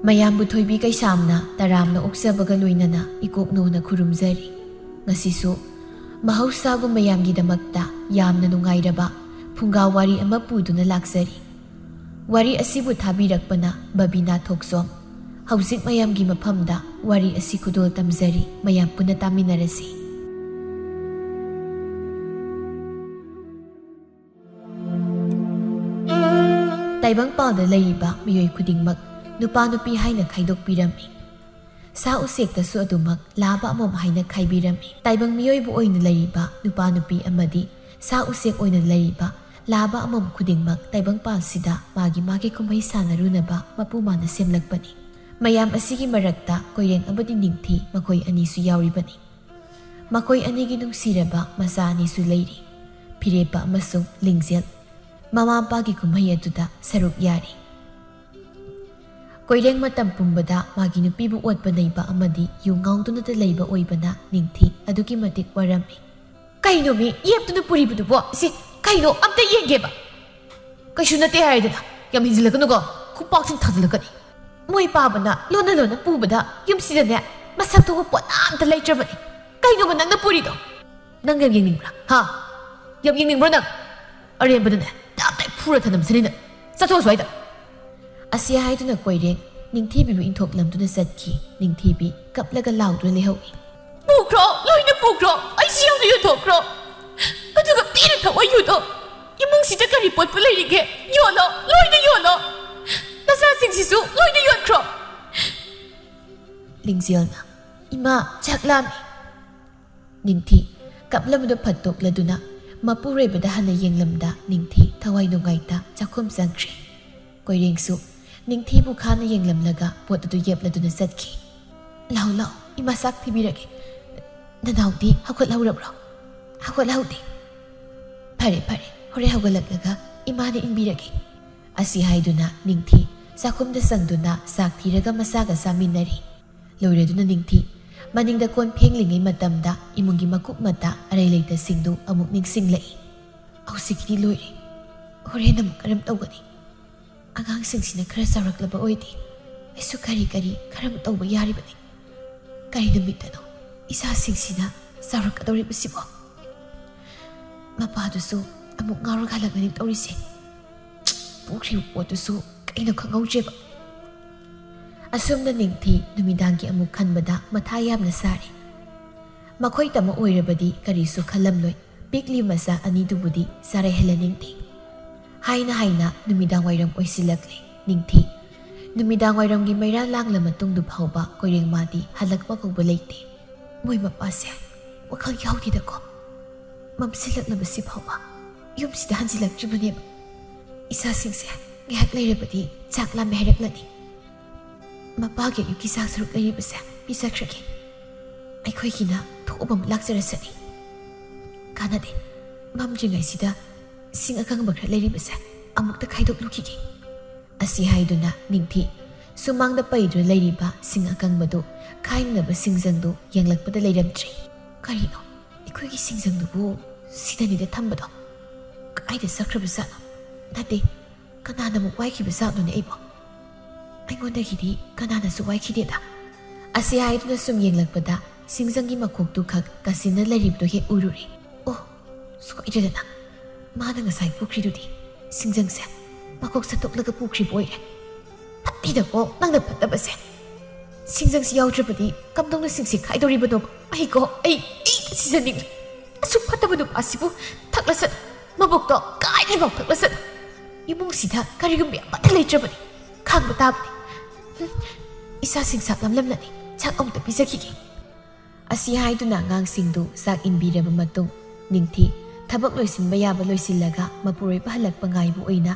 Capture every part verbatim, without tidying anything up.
ꯃꯌꯥꯝꯕꯨ ꯊꯣꯏꯕꯤ ꯀꯩꯁꯥꯝꯅ ꯇꯔꯥꯝꯅ ꯑꯣꯛꯆꯕꯒ ꯂꯣꯏꯅꯅ ꯏꯀꯣꯛꯅꯧꯅ ꯈꯨꯔꯨꯝꯖꯔꯤ꯫ ꯉꯁꯤꯁꯨ ꯃꯍꯧꯁꯥꯒꯨꯝ ꯃꯌꯥꯝꯒꯤꯗꯃꯛꯇ ꯌꯥꯝꯅ ꯅꯨꯡꯉꯥꯏꯔꯕ ꯐꯨꯡꯒꯥ ꯋꯥꯔꯤ ꯑꯃ ꯄꯨꯗꯨꯅ ꯂꯥꯛꯆꯔꯤ꯫ ꯋꯥꯔꯤ ꯑꯁꯤꯕꯨ ꯊꯥꯕꯤꯔꯛꯄꯅ ꯕꯕꯤꯅꯥ ꯊꯣꯛꯆꯣꯝ꯫ ꯍꯧꯖꯤꯛ ꯃꯌꯥꯝꯒꯤ ꯃꯐꯝꯗ ꯋꯥꯔꯤ ꯑꯁꯤ ꯈꯨꯗꯣꯜ ꯇꯝꯖꯔꯤ, ꯃꯌꯥꯝ ꯄꯨꯟꯅ ꯇꯥꯃꯤꯟꯅꯔꯁꯤ꯫ ꯇꯥꯏꯕꯪꯄꯥꯜꯗ ꯂꯩꯔꯤꯕ ꯃꯤꯑꯣꯏ ꯈꯨꯗꯤꯡꯃꯛ ꯅꯨꯄꯥ ꯅꯨꯄꯤ ꯍꯥꯏꯅ ꯈꯥꯏꯗꯣꯛꯄꯤꯔꯝꯃꯤ꯫ ꯁꯥ ꯎꯆꯦꯛꯇꯁꯨ ꯑꯗꯨꯃꯛ ꯂꯥꯕ ꯑꯃꯃꯝ ꯍꯥꯏꯅ ꯈꯥꯏꯕꯤꯔꯝꯃꯤ꯫ ꯇꯥꯏꯕꯪ ꯃꯤꯑꯣꯏꯕ ꯑꯣꯏꯅ ꯂꯩꯔꯤꯕ ꯅꯨꯄꯥ ꯅꯨꯄꯤ ꯑꯃꯗꯤ ꯁꯥ ꯎꯆꯦꯛ ꯑꯣꯏꯅ ꯂꯩꯔꯤꯕ ꯂꯥꯕ ꯑꯃꯃꯝ ꯈꯨꯗꯤꯡꯃꯛ ꯇꯥꯏꯕꯪꯄꯥꯜꯁꯤꯗ ꯃꯥꯒꯤ ꯃꯥꯒꯤ ꯀꯨꯝꯍꯩ ꯁꯥꯟꯅꯔꯨꯅꯕ ꯃꯄꯨ ꯃꯥꯅ ꯁꯦꯝꯂꯛꯄꯅꯤ꯫ ꯃꯌꯥꯝ ꯑꯁꯤꯒꯤ ꯃꯔꯛꯇ ꯀꯣꯏꯔꯦꯡ ꯑꯃꯗꯤ ꯅꯤꯡꯊꯤ ꯃꯈꯣꯏ ꯑꯅꯤꯁꯨ ꯌꯥꯎꯔꯤꯕꯅꯤ꯫ ꯃꯈꯣꯏ ꯑꯅꯤꯒꯤ ꯅꯨꯡꯁꯤꯔꯕ ꯃꯆꯥ ꯑꯅꯤꯁꯨ ꯂꯩꯔꯤ, ꯐꯤꯔꯦꯞꯄ ꯑꯃꯁꯨꯡ ꯂꯤꯡꯖꯦꯜ꯫ ꯃꯃꯥ ꯃꯄꯥꯒꯤ ꯀꯨꯝꯍꯩ ꯑꯗꯨꯗ ꯁꯔꯨꯛ ꯌꯥꯔꯤ꯫ ꯀꯣꯏꯔꯦꯡ ꯃꯇꯝ ꯄꯨꯝꯕꯗ ꯃꯥꯒꯤ ꯅꯨꯄꯤꯕꯨ ꯑꯣꯠꯄ ꯅꯩꯕ ꯑꯃꯗꯤ ꯌꯨ ꯉꯥꯎꯗꯨꯅꯇ ꯂꯩꯕ ꯑꯣꯏꯕꯅ ꯅꯤꯡꯊꯤ ꯑꯗꯨꯛꯀꯤ ꯃꯇꯤꯛ ꯋꯥꯔꯝꯃꯤ꯫ "ꯀꯩꯅꯣ ꯃꯤ ꯌꯦꯞꯇꯨꯅ ꯄꯨꯔꯤꯕꯗꯨꯕꯣ? ꯁꯤ ꯀꯩꯅꯣ? ꯑꯝꯇ ꯌꯦꯡꯒꯦꯕ꯫ ꯀꯩꯁꯨ ꯅꯠꯇꯦ ꯍꯥꯏꯔꯗꯅ ꯌꯥꯝ ꯍꯦꯟꯖꯤꯜꯂꯛꯀꯅꯨꯀꯣ, ꯈꯨꯄꯥꯛꯁꯤꯡ ꯊꯥꯖꯤꯜꯂꯛꯀꯅꯤ꯫ ꯃꯣꯏ ꯄꯥꯕꯅ ꯂꯣꯟꯅ ꯂꯣꯟꯅ ꯄꯨꯕꯗ ꯌꯨꯝꯁꯤꯗꯅꯦ ꯃꯁꯛ ꯊꯣꯛꯄ ꯄꯣꯠ ꯑꯝꯇ ꯂꯩꯇ꯭ꯔꯕꯅꯤ꯫ ꯀꯩꯅꯣꯕ ꯅꯪꯅ ꯄꯨꯔꯤꯗꯣ? ꯅꯪ ꯌꯥꯝ ꯌꯦꯡꯅꯤꯡꯕ꯭ꯔꯥ? ꯍꯥ? ꯌꯥꯝ ꯌꯦꯡꯅꯤꯡꯕ꯭ꯔꯣ ꯅꯪ? ꯑꯔꯦꯝꯕꯗꯅꯦ ꯇꯞ ꯇꯥꯏ ꯐꯨꯔ ꯊꯅꯝꯁꯤꯅꯤ ꯅꯪ꯫ ꯆꯠꯊꯣꯛꯑꯣ ꯁ꯭ꯋꯥꯏꯗ!" ꯑꯁꯤ ꯍꯥꯏꯗꯨꯅ ꯀꯣꯏꯔꯦꯡ ꯅꯤꯡꯊꯤꯕꯤꯕꯨ ꯏꯟꯊꯣꯛꯂꯝꯗꯨꯅ ꯆꯠꯈꯤ꯫ ꯅꯤꯡꯊꯤꯕꯤ ꯀꯞꯂꯒ ꯂꯥꯎꯗꯨꯅ ꯂꯩꯍꯧꯏ꯫ "ꯄꯨꯈ꯭ꯔꯣ, ꯂꯣꯏꯅ ꯄꯨꯈ꯭ꯔꯣ, ꯑꯩꯁꯤ ꯌꯥꯎꯅ ꯌꯣꯟꯊꯣꯛꯈ꯭ꯔꯣ꯫ ꯑꯗꯨꯒ ꯄꯦꯟꯅ ꯊꯛꯑꯣ ꯌꯨꯗꯣ꯫ ꯏꯃꯨꯡꯁꯤꯗ ꯀꯔꯤ ꯄꯣꯠꯄꯨ ꯂꯩꯔꯤꯒꯦ? ꯌꯣꯜꯂꯣ, ꯂꯣꯏꯅ ꯌꯣꯜꯂꯣ꯫ ꯅꯆꯥꯁꯤꯡꯁꯤꯁꯨ ꯂꯣꯏꯅ ꯌꯣꯟꯈ꯭ꯔꯣ꯫" ꯂꯤꯡꯖꯦꯜꯅ, "ꯏꯃꯥ, ꯆꯥꯛ ꯂꯥꯝꯃꯤ꯫" ꯅꯤꯡꯊꯤ ꯀꯞꯂꯝꯕꯗꯨ ꯐꯠꯇꯣꯛꯂꯗꯨꯅ ꯃꯄꯨꯔꯣꯏꯕꯗ ꯍꯟꯅ ꯌꯦꯡꯂꯝꯗ ꯅꯤꯡꯊꯤ ꯊꯋꯥꯏ ꯅꯨꯡꯉꯥꯏꯇ ꯆꯥꯛꯈꯨꯝ ꯆꯪꯈ꯭ꯔꯦ꯫ ꯀꯣꯏꯔꯦꯡꯁꯨ ꯅꯤꯡꯊꯤꯕꯨ ꯈꯥꯅ ꯌꯦꯡꯂꯝꯂꯒ ꯄꯣꯠ ꯑꯗꯨ ꯌꯦꯞꯂꯗꯨꯅ ꯆꯠꯈꯤ꯫ "ꯂꯥꯎ, ꯂꯥꯎ, ꯏꯃꯥ ꯆꯥꯛ ꯊꯤꯕꯤꯔꯒꯦ꯫ ꯅꯅꯥꯎꯗꯤ ꯍꯧꯒꯠꯍꯧꯔꯕ꯭ꯔꯣ?" "ꯍꯧꯒꯠꯍꯧꯗꯦ꯫" "ꯐꯔꯦ, ꯐꯔꯦ, ꯍꯣꯔꯦꯟ ꯍꯧꯒꯠꯂꯛꯂꯒ ꯏꯃꯥꯅ ꯏꯟꯕꯤꯔꯒꯦ꯫" ꯑꯁꯤ ꯍꯥꯏꯗꯨꯅ ꯅꯤꯡꯊꯤ ꯆꯥꯛꯈꯨꯝꯗ ꯆꯪꯗꯨꯅ ꯆꯥꯛ ꯊꯤꯔꯒ ꯃꯆꯥꯒ ꯆꯥꯃꯤꯟꯅꯔꯤ꯫ ꯂꯣꯏꯔꯗꯨꯅ ꯅꯤꯡꯊꯤ ꯃꯅꯤꯡꯗ ꯀꯣꯟ ꯐꯦꯡꯂꯤꯉꯩ ꯃꯇꯝꯗ ꯏꯃꯨꯡꯒꯤ ꯃꯀꯨꯞ ꯃꯇꯥ ꯑꯔꯩ ꯂꯩꯇꯁꯤꯡꯗꯨ ꯑꯃꯨꯛ ꯅꯤꯡꯁꯤꯡꯂꯛꯏ꯫ "ꯍꯧꯖꯤꯛꯀꯤꯗꯤ ꯂꯣꯏꯔꯦ꯫ ꯍꯣꯔꯦꯟ ꯑꯃꯨꯛ ꯀꯔꯝ ꯇꯧꯒꯅꯤ? ꯑꯉꯥꯡꯁꯤꯡꯁꯤꯅ ꯈꯔ ꯆꯥꯎꯔꯛꯂꯕ ꯑꯣꯏꯗꯤ ꯑꯩꯁꯨ ꯀꯔꯤ ꯀꯔꯤ ꯈꯔ ꯇꯧꯕ ꯌꯥꯔꯤꯕꯅꯤ꯫ ꯀꯔꯤ ꯅꯨꯃꯤꯠꯇꯅꯣ ꯏꯆꯥꯁꯤꯡꯁꯤꯅ ꯆꯥꯎꯔꯛꯀꯗꯧꯔꯤꯕꯁꯤꯕꯣ? ꯃꯄꯥꯗꯨꯁꯨ ꯑꯃꯨꯛ ꯉꯥꯎꯔꯒ ꯍꯜꯂꯛꯂꯅꯤ ꯇꯧꯔꯤꯁꯦ꯫ ꯄꯨꯈ꯭ꯔꯤꯕ ꯄꯣꯠꯇꯨꯁꯨ ꯀꯩꯅꯣ ꯈꯪꯍꯧꯗ꯭ꯔꯦꯕ꯫ ꯑꯁꯨꯝꯅ ꯅꯤꯡꯊꯤ ꯅꯨꯃꯤꯗꯥꯡꯒꯤ ꯑꯃꯨꯛ ꯈꯟꯕꯗ ꯃꯊꯥ ꯌꯥꯝꯅ ꯁꯥꯔꯦ꯫ ꯃꯈꯣꯏ ꯇꯃ ꯑꯣꯏꯔꯕꯗꯤ ꯀꯔꯤꯁꯨ ꯈꯜꯂꯝꯂꯣꯏ꯫ ꯄꯤꯛꯂꯤ ꯃꯆꯥ ꯑꯅꯤꯗꯨꯕꯨꯗꯤ ꯆꯥꯔꯩꯍꯜꯂꯅꯤꯡꯗꯦ꯫ ꯍꯥꯏꯅ ꯍꯥꯏꯅ ꯅꯨꯃꯤꯗꯥꯡ ꯋꯥꯏꯔꯝ ꯑꯣꯏꯁꯤꯜꯂꯛꯂꯦ꯫ ꯅꯤꯡꯊꯤ꯫ ꯅꯨꯃꯤꯗꯥꯡ ꯋꯥꯏꯔꯝꯒꯤ ꯃꯩꯔꯥ ꯂꯥꯡꯂ ꯃꯇꯨꯡꯗꯨ ꯐꯥꯎꯕ ꯀꯣꯏꯔꯦꯡꯃꯥꯗꯤ ꯍꯜꯂꯛꯄ ꯀꯧꯕ ꯂꯩꯇꯦ꯫ ꯃꯣꯏ ꯃꯄꯥꯁꯦ ꯋꯥꯈꯜ ꯌꯥꯎꯗꯦꯗꯀꯣ꯫ ꯃꯝꯁꯤꯜꯂꯛꯂꯕꯁꯤ ꯐꯥꯎꯕ ꯌꯨꯝꯁꯤꯗ ꯍꯟꯖꯤꯜꯂꯛꯇ꯭ꯔꯤꯕꯅꯦꯕ꯫ ꯏꯆꯥꯁꯤꯡꯁꯦ ꯉꯥꯏꯍꯥꯛ ꯂꯩꯔꯕꯗꯤ ꯆꯥꯛ ꯂꯥꯝꯃꯦ ꯍꯥꯏꯔꯛꯂꯅꯤ꯫ ꯃꯄꯥꯒꯤ ꯑꯌꯨꯛꯀꯤ ꯆꯥꯛ ꯁꯔꯨꯛ ꯂꯩꯔꯤꯕꯁꯦ ꯄꯤꯖꯈ꯭ꯔꯒꯦ꯫ ꯑꯩꯈꯣꯏꯒꯤꯅ ꯊꯣꯛꯎꯕ ꯑꯃ ꯂꯥꯛꯆꯔꯁꯅꯤ꯫ ꯀꯥꯟꯅꯗꯦ, ꯃꯝꯗ꯭ꯔꯤꯉꯩꯁꯤꯗ ꯁꯤꯡ ꯑꯀꯪꯕ ꯈꯔ ꯂꯩꯔꯤꯕꯁꯦ ꯑꯃꯨꯛꯇ ꯈꯥꯏꯗꯣꯛꯂꯨꯈꯤꯒꯦ꯫ ꯑꯁꯤ ꯍꯥꯏꯗꯨꯅ ꯅꯤꯡꯊꯤ ꯁꯨꯃꯥꯡꯗ ꯄꯩꯗꯨꯅ ꯂꯩꯔꯤꯕ ꯁꯤꯡ ꯑꯀꯪꯕꯗꯨ ꯈꯥꯏꯅꯅꯕ ꯁꯤꯡꯖꯪꯗꯨ ꯌꯦꯡꯂꯛꯄꯗ ꯂꯩꯔꯝꯗ꯭ꯔꯦ꯫ ꯀꯔꯤꯅꯣ? ꯑꯩꯈꯣꯏꯒꯤ ꯁꯤꯡꯖꯪꯗꯨꯕꯨ ꯁꯤꯗꯅꯤꯗ ꯊꯝꯕꯗꯣ? ꯀꯥꯏꯗ ꯆꯠꯈ꯭ꯔꯕꯖꯥꯠꯅꯣ? ꯅꯠꯇꯦ, ꯀꯅꯥꯅ ꯑꯃꯨꯛ ꯋꯥꯏꯈꯤꯕꯖꯥꯠꯅꯣꯅꯦ ꯑꯩꯕꯣ? ꯑꯩꯉꯣꯟꯗꯒꯤꯗꯤ ꯀꯅꯥꯅꯁꯨ ꯋꯥꯏꯈꯤꯗꯦꯗ꯫ ꯑꯁꯤ ꯍꯥꯏꯗꯨꯅ ꯁꯨꯝ ꯌꯦꯡꯂꯛꯄꯗ ꯁꯤꯡꯖꯪꯒꯤ ꯃꯈꯣꯛꯇꯨ ꯈꯛ ꯀꯥꯁꯤꯟꯅ ꯂꯩꯔꯤꯕꯗꯨ ꯍꯦꯛ ꯎꯔꯨꯔꯦ꯫ ꯑꯣ, ꯁꯣꯏꯗ꯭ꯔꯦꯗꯅ꯫ ꯃꯥꯅ ꯉꯁꯥꯏ ꯄꯨꯈ꯭ꯔꯤꯗꯨꯗꯤ ꯁꯤꯡꯖꯪꯁꯦ ꯃꯀꯣꯛ ꯁꯠꯇꯣꯛꯂꯒ ꯄꯨꯈ꯭ꯔꯤꯕ ꯑꯣꯏꯔꯦ꯫ ꯐꯠꯇꯦꯗꯀꯣ, ꯅꯪꯅ ꯐꯠꯇꯕꯁꯦ꯫ ꯁꯤꯡꯖꯪꯁꯤ ꯌꯥꯎꯗ꯭ꯔꯕꯗꯤ ꯀꯝꯗꯧꯅ ꯁꯤꯡꯁꯤ ꯈꯥꯏꯗꯧꯔꯤꯕꯅꯣꯕ? ꯑꯩꯀꯣ, ꯑꯩ, ꯑꯩ ꯁꯤꯖꯅꯤꯡꯉꯤ꯫ ꯑꯁꯨꯛ ꯐꯠꯇꯕ ꯅꯨꯄꯥꯁꯤꯕꯨ ꯊꯛꯂꯁꯠ ꯃꯕꯣꯛꯇꯣ ꯀꯥꯏꯗ꯭ꯔꯤꯐꯥꯎ ꯊꯛꯂꯁꯠ꯫ ꯏꯃꯨꯡꯁꯤꯗ ꯀꯔꯤꯒꯨꯝꯕ ꯑꯃꯠꯇ ꯂꯩꯇ꯭ꯔꯕꯅꯤ꯫ ꯈꯥꯡꯕ ꯇꯥꯕꯅꯤ꯫ ꯍꯨꯝ, ꯏꯆꯥꯁꯤꯡ ꯆꯥꯛ ꯂꯝꯂꯝꯂꯅꯤ꯫ ꯆꯥꯛ ꯑꯃꯨꯛꯇ ꯄꯤꯖꯈꯤꯒꯦ꯫ ꯑꯁꯤ ꯍꯥꯏꯗꯨꯅ ꯑꯉꯥꯡꯁꯤꯡꯗꯨ ꯆꯥꯛ ꯏꯟꯕꯤꯔꯕ ꯃꯇꯨꯡ, ꯅꯤꯡꯊꯤ ꯊꯕꯛ ꯂꯣꯏꯁꯤꯟꯕ ꯌꯥꯕ ꯂꯣꯏꯁꯤꯜꯂꯒ ꯃꯄꯨꯔꯣꯏꯕ ꯍꯜꯂꯛꯄ ꯉꯥꯏꯕ ꯑꯣꯏꯅ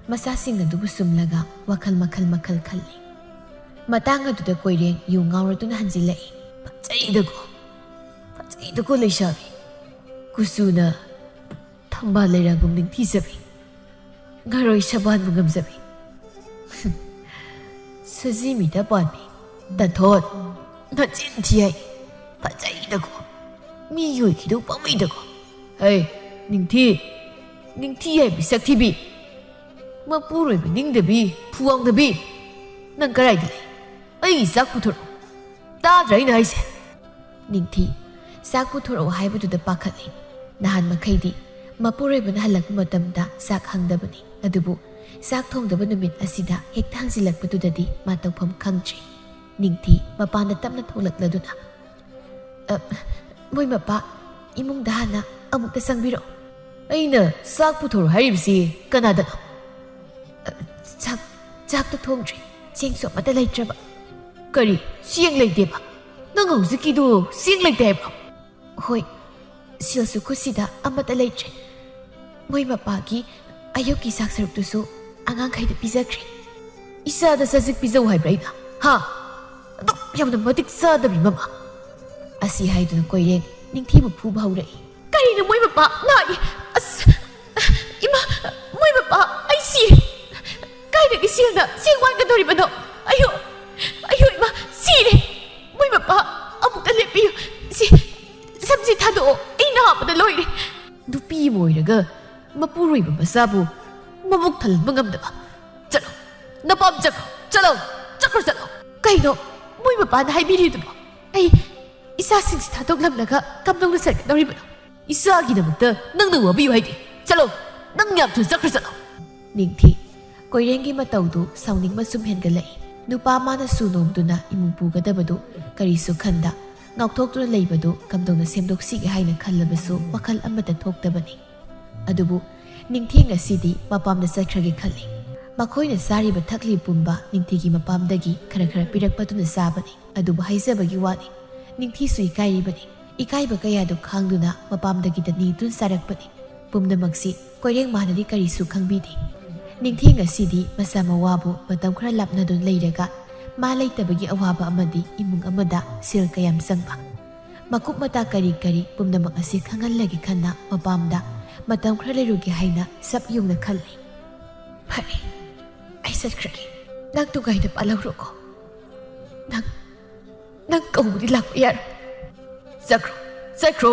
ꯃꯆꯥꯁꯤꯡ ꯑꯗꯨꯕꯨ ꯁꯨꯝꯂꯒ ꯋꯥꯈꯜ ꯃꯈꯜ ꯃꯈꯜ ꯈꯜꯂꯤ꯫ ꯃꯇꯥꯡ ꯑꯗꯨꯗ ꯀꯣꯏꯔꯦꯡ ꯌꯨ ꯉꯥꯎꯔꯗꯨꯅ ꯍꯟꯖꯤꯜꯂꯛꯏ꯫ "ꯐꯖꯩꯗꯀꯣ, ꯐꯖꯩꯗꯀꯣ ꯂꯩꯁꯥꯕꯤ꯫ ꯀꯨꯆꯨꯅ ꯊꯝꯕꯥꯜ ꯂꯩꯔꯥꯒꯨꯝ ꯅꯤꯡꯊꯤꯖꯕꯤ꯫ ꯉꯔꯣꯏ ꯁꯕꯥꯟꯕꯨ ꯉꯝꯖꯕꯤ꯫ ꯁꯖꯤ ꯃꯤꯗ ꯄꯥꯟꯕꯤ꯫ ꯗꯟꯊꯣꯠ, ꯅꯆꯤꯟ ꯊꯤ ꯍꯥꯏ꯫ ꯐꯖꯩꯗꯀꯣ꯫ ꯃꯤ ꯌꯣꯏꯈꯤꯗꯧ ꯄꯥꯝꯃꯩꯗꯀꯣ꯫ ꯍꯩ, ꯅꯤꯡꯊꯤ꯫ ꯅꯤꯡꯊꯤ ꯍꯥꯏꯕꯤ ꯁꯛꯊꯤꯕꯤ꯫ ꯃꯄꯨꯔꯣꯏꯕ ꯅꯤꯡꯗꯕꯤ, ꯐꯨꯋꯥꯡꯗꯕꯤ꯫ ꯅꯪ ꯀꯔꯥꯏꯗ ꯂꯩ? ꯑꯩꯒꯤ ꯆꯥꯛ ꯄꯨꯊꯣꯔꯛꯑꯣ꯫ ꯇꯥꯗ꯭ꯔꯥ ꯑꯩꯅ ꯍꯥꯏꯁꯦ? ꯅꯤꯡꯊꯤ ꯆꯥꯛ ꯄꯨꯊꯣꯔꯛꯑꯣ ꯍꯥꯏꯕꯗꯨꯗ ꯄꯥꯈꯠꯂꯤ꯫ ꯅꯍꯥꯟ ꯃꯈꯩꯗꯤ ꯃꯄꯨꯔꯣꯏꯕꯅ ꯍꯜꯂꯛꯄ ꯃꯇꯝꯗ ꯆꯥꯛ ꯍꯪꯗꯕꯅꯤ꯫ ꯑꯗꯨꯕꯨ ꯆꯥꯛ ꯊꯣꯡꯗꯕ ꯅꯨꯃꯤꯠ ꯑꯁꯤꯗ ꯍꯦꯛꯇ ꯍꯪꯖꯤꯜꯂꯛꯄꯗꯨꯗꯗꯤ ꯃꯥ ꯇꯧꯐꯝ ꯈꯪꯗ꯭ꯔꯤ꯫ ꯅꯤꯡꯊꯤ ꯃꯄꯥꯟꯗ ꯇꯞꯅ ꯊꯣꯛꯂꯛꯂꯗꯨꯅ, "ꯑ, ꯃꯣꯏ ꯃꯄꯥ, ꯏꯃꯨꯡꯗ ꯍꯥꯟꯅ ꯑꯃꯨꯛꯇ ꯆꯪꯕꯤꯔꯛꯑꯣ꯫" "ꯑꯩꯅ ꯆꯥꯛ ꯄꯨꯊꯣꯔꯛꯑꯣ ꯍꯥꯏꯔꯤꯕꯁꯤ ꯀꯅꯥꯗꯅꯣ?" "ꯑ, ꯆꯥꯛ, ꯆꯥꯛꯇꯣ ꯊꯣꯡꯗ꯭ꯔꯤ꯫ ꯆꯦꯡꯁꯨ ꯑꯃꯠꯇ ꯂꯩꯇ꯭ꯔꯕ꯫" "ꯀꯔꯤ? ꯆꯦꯡ ꯂꯩꯇꯦꯕ? ꯅꯪ ꯍꯧꯖꯤꯛꯀꯤꯗꯨ ꯆꯦꯡ ꯂꯩꯇꯦ ꯍꯥꯏꯕ꯭ꯔꯣ?" "ꯍꯣꯏ, ꯁꯤꯜꯁꯨ ꯈꯨꯠꯁꯤꯗ ꯑꯃꯠꯇ ꯂꯩꯇ꯭ꯔꯦ꯫ ꯃꯣꯏ ꯃꯄꯥꯒꯤ ꯑꯌꯨꯛꯀꯤ ꯆꯥꯛ ꯁꯔꯨꯛꯇꯨꯁꯨ ꯑꯉꯥꯡꯈꯩꯗ ꯄꯤꯖꯈ꯭ꯔꯦ꯫" "ꯏꯆꯥꯗ ꯆꯖꯤꯛ ꯄꯤꯖꯧ ꯍꯥꯏꯕ꯭ꯔꯥ ꯑꯩꯅ? ꯍꯥ? ꯑꯗꯨꯛ ꯌꯥꯝꯅ ꯃꯇꯤꯛ ꯆꯥꯗꯕꯤ ꯃꯃꯥ!" ꯑꯁꯤ ꯍꯥꯏꯗꯨꯅ ꯀꯣꯏꯔꯦꯡ ꯅꯤꯡꯊꯤꯕꯨ ꯐꯨꯕ ꯍꯧꯔꯛꯏ꯫ "ꯀꯔꯤꯅꯣ ꯃꯣꯏ ꯃꯄꯥ? ꯅꯥꯏ! ꯑꯁ! ꯏꯃꯥ! ꯃꯣꯏ ꯃꯄꯥ! ꯑꯩ ꯁꯤꯔꯦ! ꯀꯥꯏꯗꯒꯤ ꯁꯦꯜꯅ ꯆꯦꯡ ꯋꯥꯟꯒꯗꯧꯔꯤꯕꯅꯣ? ꯑꯌꯣ! ꯑꯌꯣ ꯏꯃꯥ! ꯁꯤꯔꯦ! ꯃꯣꯏ ꯃꯄꯥ! ꯑꯃꯨꯛꯇ ꯂꯦꯞꯄꯤꯌꯨ! ꯁꯤ ꯁꯝꯁꯤ ꯊꯥꯗꯣꯛꯑꯣ! ꯑꯩ ꯅꯥꯕꯗ ꯂꯣꯏꯔꯦ!" ꯅꯨꯄꯤ ꯑꯃ ꯑꯣꯏꯔꯒ ꯃꯄꯨꯔꯣꯏꯕ ꯃꯆꯥꯕꯨ ꯃꯕꯨꯛ ꯊꯜꯍꯟꯕ ꯉꯝꯗꯕ꯫ "ꯆꯠꯂꯣ, ꯅꯄꯥꯝ ꯆꯠꯈ꯭ꯔꯣ, ꯆꯠꯂꯣ, ꯆꯠꯈ꯭ꯔꯣ, ꯆꯠꯂꯣ꯫" "ꯀꯩꯅꯣ ꯃꯣꯏ ꯃꯄꯥꯅ ꯍꯥꯏꯕꯤꯔꯤꯗꯨꯕꯣ? ꯑꯩ ꯏꯆꯥꯁꯤꯡꯁꯤ ꯊꯥꯗꯣꯛꯂꯝꯂꯒ ꯀꯝꯗꯧꯅ ꯆꯠꯀꯗꯧꯔꯤꯕꯅꯣ?" "ꯏꯆꯥꯒꯤꯗꯃꯛꯇ ꯅꯪꯅ ꯋꯥꯕꯤꯌꯨ ꯍꯥꯏꯗꯦ꯫ ꯆꯠꯂꯣ, ꯅꯪ ꯌꯥꯝ ꯊꯨꯅ ꯆꯠꯈ꯭ꯔꯣ, ꯆꯠꯂꯣ꯫" ꯅꯤꯡꯊꯤ ꯀꯣꯏꯔꯦꯡꯒꯤ ꯃꯇꯧꯗꯨ ꯁꯥꯎꯅꯤꯡꯕ ꯁꯨꯝ ꯍꯦꯟꯒꯠꯂꯛꯏ꯫ ꯅꯨꯄꯥ ꯃꯥꯅꯁꯨ ꯅꯣꯝꯗꯨꯅ ꯏꯃꯨꯡ ꯄꯨꯒꯗꯕꯗꯨ ꯀꯔꯤꯁꯨ ꯈꯟꯗ ꯉꯥꯎꯊꯣꯛꯇꯨꯅ ꯂꯩꯕꯗꯨ ꯀꯝꯗꯧꯅ ꯁꯦꯝꯗꯣꯛꯁꯤꯒꯦ ꯍꯥꯏꯅ ꯈꯜꯂꯕꯁꯨ ꯋꯥꯈꯜ ꯑꯃꯠꯇ ꯊꯣꯛꯇꯕꯅꯤ꯫ ꯑꯗꯨꯕꯨ ꯅꯤꯡꯊꯤ ꯉꯁꯤꯗꯤ ꯃꯄꯥꯝꯗ ꯆꯠꯈ꯭ꯔꯒꯦ ꯈꯜꯂꯤ꯫ ꯃꯈꯣꯏꯅ ꯆꯥꯔꯤꯕ ꯊꯛꯂꯤ ꯄꯨꯝꯕ ꯅꯤꯡꯊꯤꯒꯤ ꯃꯄꯥꯝꯗꯒꯤ ꯈꯔ ꯈꯔ ꯄꯤꯔꯛꯄꯗꯨꯅ ꯆꯥꯕꯅꯤ꯫ ꯑꯗꯨꯕꯨ ꯍꯥꯏꯖꯕꯒꯤ ꯋꯥꯅꯤ, ꯅꯤꯡꯊꯤꯁꯨ ꯏꯀꯥꯏꯔꯤꯕꯅꯤ꯫ ꯏꯀꯥꯏꯕ ꯀꯌꯥꯗꯨ ꯈꯥꯡꯗꯨꯅ ꯃꯄꯥꯝꯗꯒꯤꯗ ꯅꯤꯗꯨꯅ ꯆꯥꯔꯛꯄꯅꯤ꯫ ꯄꯨꯝꯅꯃꯛꯁꯤ ꯀꯣꯏꯔꯦꯡ ꯃꯥꯅꯗꯤ ꯀꯔꯤꯁꯨ ꯈꯪꯕꯤꯗꯦ꯫ ꯅꯤꯡꯊꯤ ꯉꯁꯤꯗꯤ ꯃꯆꯥ ꯃꯋꯥꯕꯨ ꯃꯇꯝ ꯈꯔ ꯂꯥꯞꯅꯗꯨꯅ ꯂꯩꯔꯒ ꯃꯥ ꯂꯩꯇꯕꯒꯤ ꯑꯋꯥꯕ ꯑꯃꯗꯤ ꯏꯃꯨꯡ ꯑꯃꯗ ꯁꯦꯜ ꯀꯌꯥꯝ ꯆꯪꯕ, ꯃꯀꯨꯞ ꯃꯇꯥ ꯀꯔꯤ ꯀꯔꯤ ꯄꯨꯝꯅꯃꯛ ꯑꯁꯤ ꯈꯪꯍꯜꯂꯒꯦ ꯈꯟꯅ ꯃꯄꯥꯝꯗ ꯃꯇꯝ ꯈꯔ ꯂꯩꯔꯨꯒꯦ ꯍꯥꯏꯅ ꯁꯞ ꯌꯨꯡꯅ ꯈꯜꯂꯤ꯫ "ꯐꯔꯦ, ꯑꯩ ꯆꯠꯈ꯭ꯔꯒꯦ꯫ ꯅꯪ ꯇꯨꯡꯒꯥꯏꯅ ꯄꯥꯜꯍꯧꯔꯣꯀꯣ꯫ ꯅꯪ, ꯅꯪ ꯀꯧꯕꯗꯤ ꯂꯥꯛꯄ ꯌꯥꯔꯣꯏ꯫" "ꯆꯠꯈ꯭ꯔꯣ, ꯆꯠꯈ꯭ꯔꯣ꯫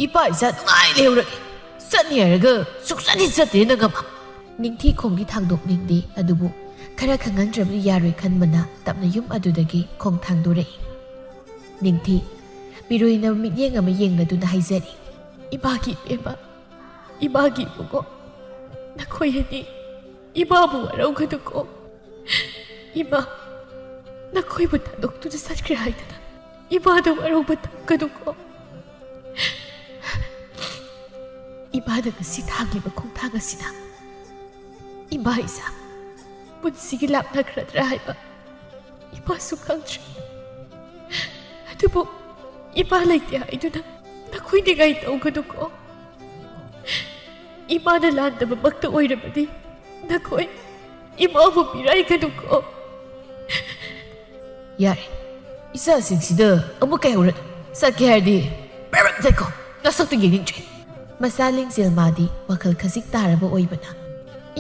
ꯏꯄꯥ ꯏꯆꯥ ꯅꯨꯡꯉꯥꯏ ꯂꯩꯍꯧꯔꯒꯦ꯫ ꯆꯠꯅꯤ ꯍꯥꯏꯔꯒ ꯁꯨꯛꯆꯠ ꯍꯦꯛ ꯆꯠꯇꯦ ꯅꯪ ꯑꯃ꯫" ꯅꯤꯡꯊꯤ ꯈꯣꯡꯗꯤ ꯊꯥꯡꯗꯣꯛꯅꯤꯡꯗꯦ, ꯑꯗꯨꯕꯨ ꯈꯔ ꯈꯪꯍꯟꯗ꯭ꯔꯕꯗꯤ ꯌꯥꯔꯣꯏ ꯈꯟꯕꯅ ꯇꯞꯅ ꯌꯨꯝ ꯑꯗꯨꯗꯒꯤ ꯈꯣꯡ ꯊꯥꯡꯗꯣꯔꯛꯏ꯫ ꯅꯤꯡꯊꯤ ꯃꯤꯔꯣꯏꯅꯕ ꯃꯤꯠꯌꯦꯡ ꯑꯃ ꯌꯦꯡꯂꯗꯨꯅ ꯍꯥꯏꯖꯔꯤ, "ꯏꯃꯥꯒꯤ ꯏꯕꯦꯝꯃ, ꯏꯃꯥꯒꯤ ꯏꯕꯨꯡꯉꯣ, ꯅꯈꯣꯏ ꯑꯅꯤ ꯏꯃꯥꯕꯨ ꯋꯥꯔꯧꯒꯅꯨꯀꯣ꯫ ꯏꯃꯥ ꯅꯈꯣꯏꯕꯨ ꯊꯥꯗꯣꯛꯇꯨꯅ ꯆꯠꯈ꯭ꯔꯦ ꯍꯥꯏꯗꯨꯅ ꯏꯃꯥꯗ ꯋꯥꯔꯧꯕ ꯊꯝꯒꯅꯨꯀꯣ꯫ ꯏꯃꯥꯅ ꯉꯁꯤ ꯊꯥꯡꯂꯤꯕ ꯈꯣꯡꯊꯥꯡ ꯑꯁꯤꯅ ꯏꯃꯥ ꯏꯆꯥ ꯄꯨꯟꯁꯤꯒꯤ ꯂꯥꯞꯅꯈ꯭ꯔꯗ꯭ꯔꯥ ꯍꯥꯏꯕ ꯏꯃꯥꯁꯨ ꯈꯪꯗ꯭ꯔꯦ꯫ ꯑꯗꯨꯕꯨ ꯏꯃꯥ ꯂꯩꯇꯦ ꯍꯥꯏꯗꯨꯅ ꯅꯈꯣꯏ ꯅꯤꯡꯉꯥꯏ ꯇꯧꯒꯅꯨꯀꯣ꯫ ꯏꯃꯥꯅ ꯂꯥꯟꯗꯕꯃꯛꯇ ꯑꯣꯏꯔꯕꯗꯤ ꯅꯈꯣꯏ ꯏꯃꯥꯕꯨ ꯃꯤꯔꯥꯏꯒꯅꯨꯀꯣ꯫" "ꯌꯥꯔꯦ, ꯏꯆꯥꯁꯤꯡꯁꯤꯗ ꯑꯃꯨꯛ ꯀꯩ ꯍꯧꯔꯅꯤ? ꯆꯠꯀꯦ ꯍꯥꯏꯔꯗꯤ ꯕ꯭ꯔꯕ꯭ꯔ ꯆꯠꯈꯣ, ꯅꯁꯛꯇꯨ ꯌꯦꯡꯅꯤꯡꯗ꯭ꯔꯦ꯫" ꯃꯆꯥ ꯂꯤꯡꯖꯦꯜ ꯃꯥꯗꯤ ꯋꯥꯈꯜ ꯈꯖꯤꯛ ꯇꯥꯔꯕ ꯑꯣꯏꯕꯅ,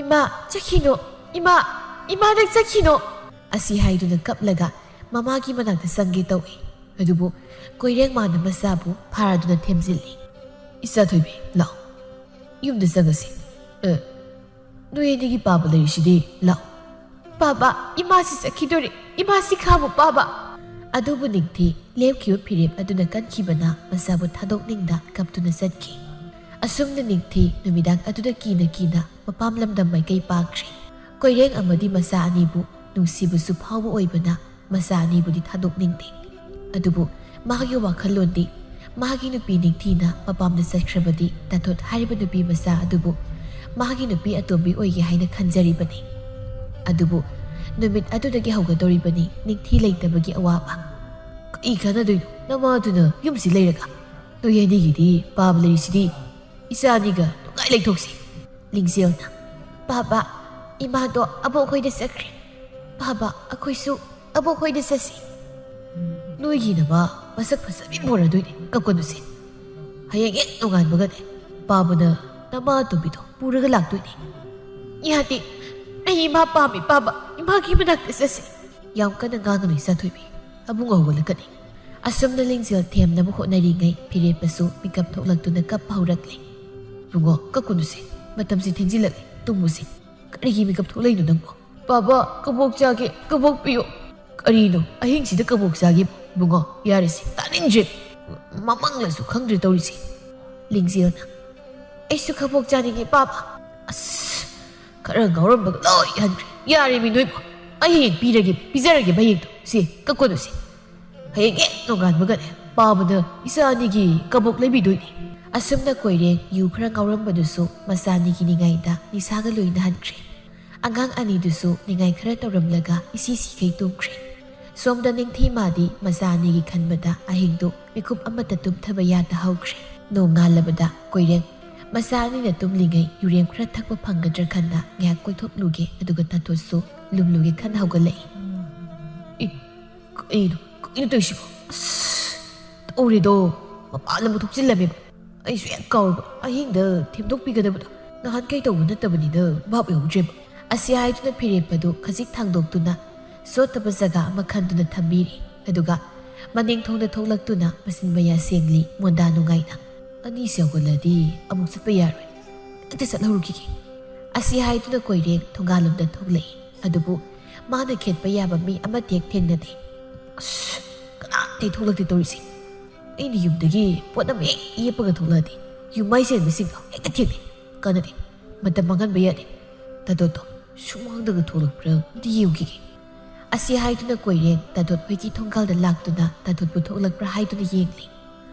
"ꯏꯃꯥ, ꯆꯠꯈꯤꯅꯣ, ꯏꯃꯥ, ꯏꯃꯥ ꯅꯪ ꯆꯠꯈꯤꯅꯣ!" ꯑꯁꯤ ꯍꯥꯏꯗꯨꯅ ꯀꯞꯂꯒ ꯃꯃꯥꯒꯤ ꯃꯅꯥꯛꯇ ꯆꯪꯒꯦ ꯇꯧꯏ꯫ ꯑꯗꯨꯕꯨ ꯀꯣꯏꯔꯦꯡ ꯃꯥꯅ ꯃꯆꯥꯕꯨ ꯐꯥꯔꯗꯨꯅ ꯊꯦꯝꯖꯤꯜꯂꯤ꯫ "ꯏꯆꯥ ꯊꯣꯏꯕꯤ, ꯂꯥꯛꯑꯣ, ꯌꯨꯝꯗ ꯆꯪꯉꯁꯤ꯫ ꯑꯦ, ꯅꯣꯏ ꯑꯅꯤꯒꯤ ꯄꯥꯕ ꯂꯩꯔꯤꯁꯤꯗꯤ, ꯂꯥꯛꯑꯣ꯫" "ꯄꯥꯕ, ꯏꯃꯥꯁꯤ ꯆꯠꯈꯤꯗꯣꯔꯦ, ꯏꯃꯥꯁꯤ ꯈꯥꯝꯃꯨ ꯄꯥꯕ꯫" ꯑꯗꯨꯕꯨ ꯅꯤꯡꯊꯤ ꯂꯦꯞꯈꯤꯕ ꯐꯤꯔꯦꯞ ꯑꯗꯨꯅ ꯀꯟꯈꯤꯕꯅ ꯃꯆꯥꯕꯨ ꯊꯥꯗꯣꯛꯅꯤꯡꯗ ꯀꯞꯇꯨꯅ ꯆꯠꯈꯤ꯫ ꯑꯁꯨꯝꯅ ꯅꯤꯡꯊꯤ ꯅꯨꯃꯤꯗꯥꯡ ꯑꯗꯨꯗ ꯀꯤꯅ ꯀꯤꯅ ꯃꯄꯥꯝ ꯂꯝꯗꯝ ꯃꯥꯏꯀꯩ ꯄꯥꯛꯈ꯭ꯔꯦ꯫ ꯀꯣꯏꯔꯦꯡ ꯑꯃꯗꯤ ꯃꯆꯥ ꯑꯅꯤꯕꯨ ꯅꯨꯡꯁꯤꯕꯁꯨ ꯐꯥꯎꯕ ꯑꯣꯏꯕꯅ ꯃꯆꯥ ꯑꯅꯤꯕꯨꯗꯤ ꯊꯥꯗꯣꯛꯅꯤꯡꯗꯦ꯫ ꯑꯗꯨꯕꯨ ꯃꯥꯒꯤ ꯋꯥꯈꯜꯂꯣꯟꯗꯤ ꯃꯥꯒꯤ ꯅꯨꯄꯤ ꯅꯤꯡꯊꯤꯅ ꯃꯄꯥꯝꯗ ꯆꯠꯈ꯭ꯔꯕꯗꯤ ꯇꯥꯊꯣꯠ ꯍꯥꯏꯔꯤꯕ ꯅꯨꯄꯤ ꯃꯆꯥ ꯑꯗꯨꯕꯨ ꯃꯥꯒꯤ ꯅꯨꯄꯤ ꯑꯇꯣꯝꯕꯤ ꯑꯣꯏꯒꯦ ꯍꯥꯏꯅ ꯈꯟꯖꯔꯤꯕꯅꯤ꯫ ꯑꯗꯨꯕꯨ ꯅꯨꯃꯤꯠ ꯑꯗꯨꯗꯒꯤ ꯍꯧꯒꯗꯧꯔꯤꯕꯅꯤ ꯅꯤꯡꯊꯤ ꯂꯩꯇꯕꯒꯤ ꯑꯋꯥꯕ꯫ "ꯀꯔꯤ ꯀꯥꯟꯅꯗꯣꯏꯅꯣ ꯅꯃꯥꯗꯨꯅ ꯌꯨꯝꯁꯤ ꯂꯩꯔꯒ? ꯅꯣꯏ ꯑꯅꯤꯒꯤꯗꯤ ꯄꯥꯕ ꯂꯩꯔꯤꯁꯤꯗꯤ, ꯏꯆꯥ ꯑꯅꯤꯒ ꯅꯨꯡꯉꯥꯏ ꯂꯩꯊꯣꯛꯁꯤ꯫" ꯂꯤꯡꯖꯦꯜꯅ, "ꯄꯥꯕ, ꯏꯃꯥꯗꯣ ꯑꯕꯣꯛ ꯍꯣꯏꯗ ꯆꯠꯈ꯭ꯔꯦ꯫ ꯄꯥꯕ, ꯑꯩꯈꯣꯏꯁꯨ ꯑꯕꯣꯛ ꯍꯣꯏꯗ ꯆꯠꯁꯤ꯫" "ꯅꯣꯏꯒꯤ ꯅꯃꯥ ꯃꯁꯛ ꯐꯖꯕꯤ ꯄꯨꯔꯗꯣꯏꯅꯦ, ꯀꯞꯀꯅꯨꯁꯦ꯫ ꯍꯌꯦꯡ ꯍꯦꯛ ꯅꯣꯡꯉꯥꯟꯕꯒꯅꯦ ꯄꯥꯕꯅ ꯅꯃꯥ ꯑꯇꯣꯝꯕꯤꯗꯣ ꯄꯨꯔꯒ ꯂꯥꯛꯇꯣꯏꯅꯦ꯫" "ꯌꯥꯗꯦ, ꯑꯩ ꯏꯃꯥ ꯄꯥꯝꯃꯤ ꯄꯥꯕ, ꯏꯃꯥꯒꯤ ꯃꯅꯥꯛꯇ ꯆꯠꯁꯤ꯫" "ꯌꯥꯝ ꯀꯟꯅ ꯉꯥꯡꯒꯅꯨ ꯏꯆꯥ ꯊꯣꯏꯕꯤ, ꯑꯕꯨꯡ ꯍꯧꯒꯠꯂꯛꯀꯅꯤ꯫" ꯑꯁꯨꯝꯅ ꯂꯤꯡꯖꯦꯜ ꯊꯦꯝꯅꯕ ꯍꯣꯠꯅꯔꯤꯉꯩ ꯐꯤꯔꯦꯞꯄꯁꯨ ꯃꯤꯀꯞ ꯊꯣꯛꯂꯛꯇꯨꯅ ꯀꯞꯄ ꯍꯧꯔꯛꯂꯦ꯫ "ꯏꯕꯨꯡꯉꯣ, ꯀꯞꯀꯅꯨꯁꯦ, ꯃꯇꯝꯁꯤ ꯊꯦꯡꯖꯤꯜꯂꯛꯂꯦ, ꯇꯨꯝꯃꯨꯁꯦ꯫ ꯀꯔꯤꯒꯤ ꯃꯤꯀꯞ ꯊꯣꯛꯂꯛꯏꯅꯣ ꯅꯪꯕꯣ?" "ꯄꯥꯕ, ꯀꯕꯣꯛ ꯆꯥꯒꯦ, ꯀꯕꯣꯛ ꯄꯤꯌꯨ꯫" "ꯀꯔꯤꯅꯣ ꯑꯍꯤꯡꯁꯤꯗ ꯀꯕꯣꯛ ꯆꯥꯒꯦ? ꯏꯕꯨꯡꯉꯣ, ꯌꯥꯔꯦꯁꯦ, ꯇꯥꯅꯤꯡꯗ꯭ꯔꯦ꯫ ꯃꯃꯪꯂꯁꯨ ꯈꯪꯗ꯭ꯔꯦ ꯇꯧꯔꯤꯁꯦ꯫" ꯂꯤꯡꯖꯦꯜꯅ, "ꯑꯩꯁꯨ ꯀꯕꯣꯛ ꯆꯥꯅꯤꯡꯉꯦ, ꯄꯥꯕ꯫" ꯑꯁ, ꯈꯔ ꯉꯥꯎꯔꯝꯕꯒ ꯂꯣꯏ ꯍꯟꯈ꯭ꯔꯦ꯫ "ꯌꯥꯔꯦꯃꯤ ꯅꯣꯏꯕꯨ, ꯑꯩ ꯍꯌꯦꯡ ꯄꯤꯔꯒꯦ, ꯄꯤꯖꯔꯒꯦ ꯍꯌꯦꯡꯗꯣ꯫ ꯁꯤ, ꯀꯛꯀꯣꯅꯨ ꯁꯤ꯫ ꯍꯌꯦꯡ ꯍꯦꯛ ꯅꯣꯡꯉꯥꯟꯕꯒꯅꯦ, ꯄꯥꯕꯅ ꯏꯆꯥ ꯑꯅꯤꯒꯤ ꯀꯕꯣꯛ ꯂꯩꯕꯤꯗꯣꯏꯅꯤ꯫" ꯑꯁꯨꯝꯅ ꯀꯣꯏꯔꯦꯡ ꯌꯨ ꯈꯔ ꯉꯥꯎꯔꯝꯕꯗꯨꯁꯨ ꯃꯆꯥ ꯑꯅꯤꯒꯤ ꯅꯤꯡꯉꯥꯏꯗ ꯅꯤꯁꯥꯒ ꯂꯣꯏꯅ ꯍꯟꯈ꯭ꯔꯦ꯫ ꯑꯉꯥꯡ ꯑꯅꯤꯗꯨꯁꯨ ꯅꯤꯡꯉꯥꯏ ꯈꯔ ꯇꯧꯔꯝꯂꯒ ꯏꯁꯤ ꯁꯤꯈꯩ ꯇꯨꯝꯈ꯭ꯔꯦ꯫ ꯁꯣꯝꯗ ꯅꯤꯡꯊꯤꯃꯥꯗꯤ ꯃꯆꯥ ꯑꯅꯤꯒꯤ ꯈꯟꯕꯗ ꯑꯍꯤꯡꯗꯨ ꯃꯤꯀꯨꯞ ꯑꯃꯠꯇ ꯇꯨꯝꯊꯕ ꯌꯥꯗ ꯍꯧꯈ꯭ꯔꯦ꯫ ꯅꯣꯡꯉꯥꯜꯂꯕꯗ ꯀꯣꯏꯔꯦꯡ ꯃꯆꯥ ꯑꯅꯤꯅ ꯇꯨꯝꯂꯤꯉꯩ ꯌꯨꯔꯦꯝ ꯈꯔ ꯊꯛꯄ ꯐꯪꯒꯗ꯭ꯔꯥ ꯈꯟꯅ ꯉꯥꯏꯍꯥꯛ ꯀꯣꯏꯊꯣꯛꯂꯨꯒꯦ, ꯑꯗꯨꯒ ꯇꯥꯊꯣꯠꯁꯨ ꯂꯨꯝꯂꯨꯒꯦ ꯈꯟꯅ ꯍꯧꯒꯠꯂꯛꯏ꯫ "ꯏ, ꯀꯩꯅꯣ, ꯀꯩꯅꯣ ꯇꯧꯔꯤꯁꯤꯕꯣ? ꯑꯁ, ꯇꯧꯔꯦꯗꯣ, ꯃꯄꯥꯟ ꯂꯝꯗ ꯊꯣꯛꯆꯤꯜꯂꯝꯃꯦꯕ꯫ ꯑꯩꯁꯨ ꯍꯦꯛ ꯀꯥꯎꯔꯕ, ꯑꯍꯤꯡꯗ ꯊꯦꯝꯗꯣꯛꯄꯤꯒꯗꯕꯗꯣ꯫ ꯅꯍꯥꯟꯈꯩ ꯇꯧꯕ ꯅꯠꯇꯕꯅꯤꯅ ꯚꯥꯞ ꯌꯧꯗ꯭ꯔꯦꯕ꯫" ꯑꯁꯤ ꯍꯥꯏꯗꯨꯅ ꯐꯤꯔꯦꯞꯄꯗꯨ ꯈꯖꯤꯛ ꯊꯥꯡꯗꯣꯛꯇꯨꯅ ꯆꯣꯠꯇꯕ ꯖꯒꯥ ꯑꯃ ꯈꯟꯗꯨꯅ ꯊꯝꯕꯤꯔꯦ꯫ ꯑꯗꯨꯒ ꯃꯅꯤꯡ ꯊꯣꯡꯗ ꯊꯣꯛꯂꯛꯇꯨꯅ ꯃꯆꯤꯟ ꯃꯌꯥ ꯁꯦꯡꯂꯤ ꯃꯣꯟꯗꯥ ꯅꯨꯡꯉꯥꯏꯅ꯫ "ꯑꯅꯤꯁꯤ ꯍꯧꯒꯠꯂꯗꯤ ꯑꯃꯨꯛ ꯆꯠꯄ ꯌꯥꯔꯣꯏ꯫ ꯍꯦꯛꯇ ꯆꯠꯍꯧꯔꯨꯈꯤꯒꯦ꯫" ꯑꯁꯤ ꯍꯥꯏꯗꯨꯅ ꯀꯣꯏꯔꯦꯡ ꯊꯣꯡꯒꯥꯜꯂꯣꯝꯗ ꯊꯣꯛꯂꯛꯏ꯫ ꯑꯗꯨꯕꯨ ꯃꯥꯅ ꯈꯦꯠꯄ ꯌꯥꯕ ꯃꯤ ꯑꯃꯠꯇ ꯍꯦꯛ ꯊꯦꯡꯅꯗꯦ꯫ "ꯑꯁ, ꯀꯅꯥꯝꯇ ꯍꯦꯛ ꯊꯣꯛꯂꯛꯇꯦ ꯇꯧꯔꯤꯁꯦ꯫ ꯑꯩꯅ ꯌꯨꯝꯗꯒꯤ ꯄꯣꯠ ꯑꯃ ꯍꯦꯛ ꯌꯦꯞꯄꯒ ꯊꯣꯛꯂꯛꯑꯗꯤ ꯌꯨꯝ ꯃꯥꯏ ꯆꯦꯟꯕꯁꯤꯡꯗꯣ ꯍꯦꯛꯇ ꯊꯦꯡꯅꯩ꯫ ꯀꯥꯟꯅꯗꯦ, ꯃꯇꯝ ꯃꯥꯡꯍꯟꯕ ꯌꯥꯗꯦ꯫" ꯇꯥꯗꯣꯠꯇꯣ ꯁꯨꯃꯥꯡꯗꯒ ꯊꯣꯛꯂꯛꯄ꯭ꯔꯥ ꯑꯝꯇ ꯌꯦꯡꯈꯤꯒꯦ꯫ ꯑꯁꯤ ꯍꯥꯏꯗꯨꯅ ꯀꯣꯏꯔꯦꯡ ꯇꯥꯗꯣꯠ ꯍꯣꯏꯒꯤ ꯊꯣꯡꯒꯥꯜꯗ ꯂꯥꯛꯇꯨꯅ ꯇꯥꯗꯣꯠꯄꯨ ꯊꯣꯛꯂꯛꯄ꯭ꯔꯥ ꯍꯥꯏꯗꯨꯅ ꯌꯦꯡꯂꯤ꯫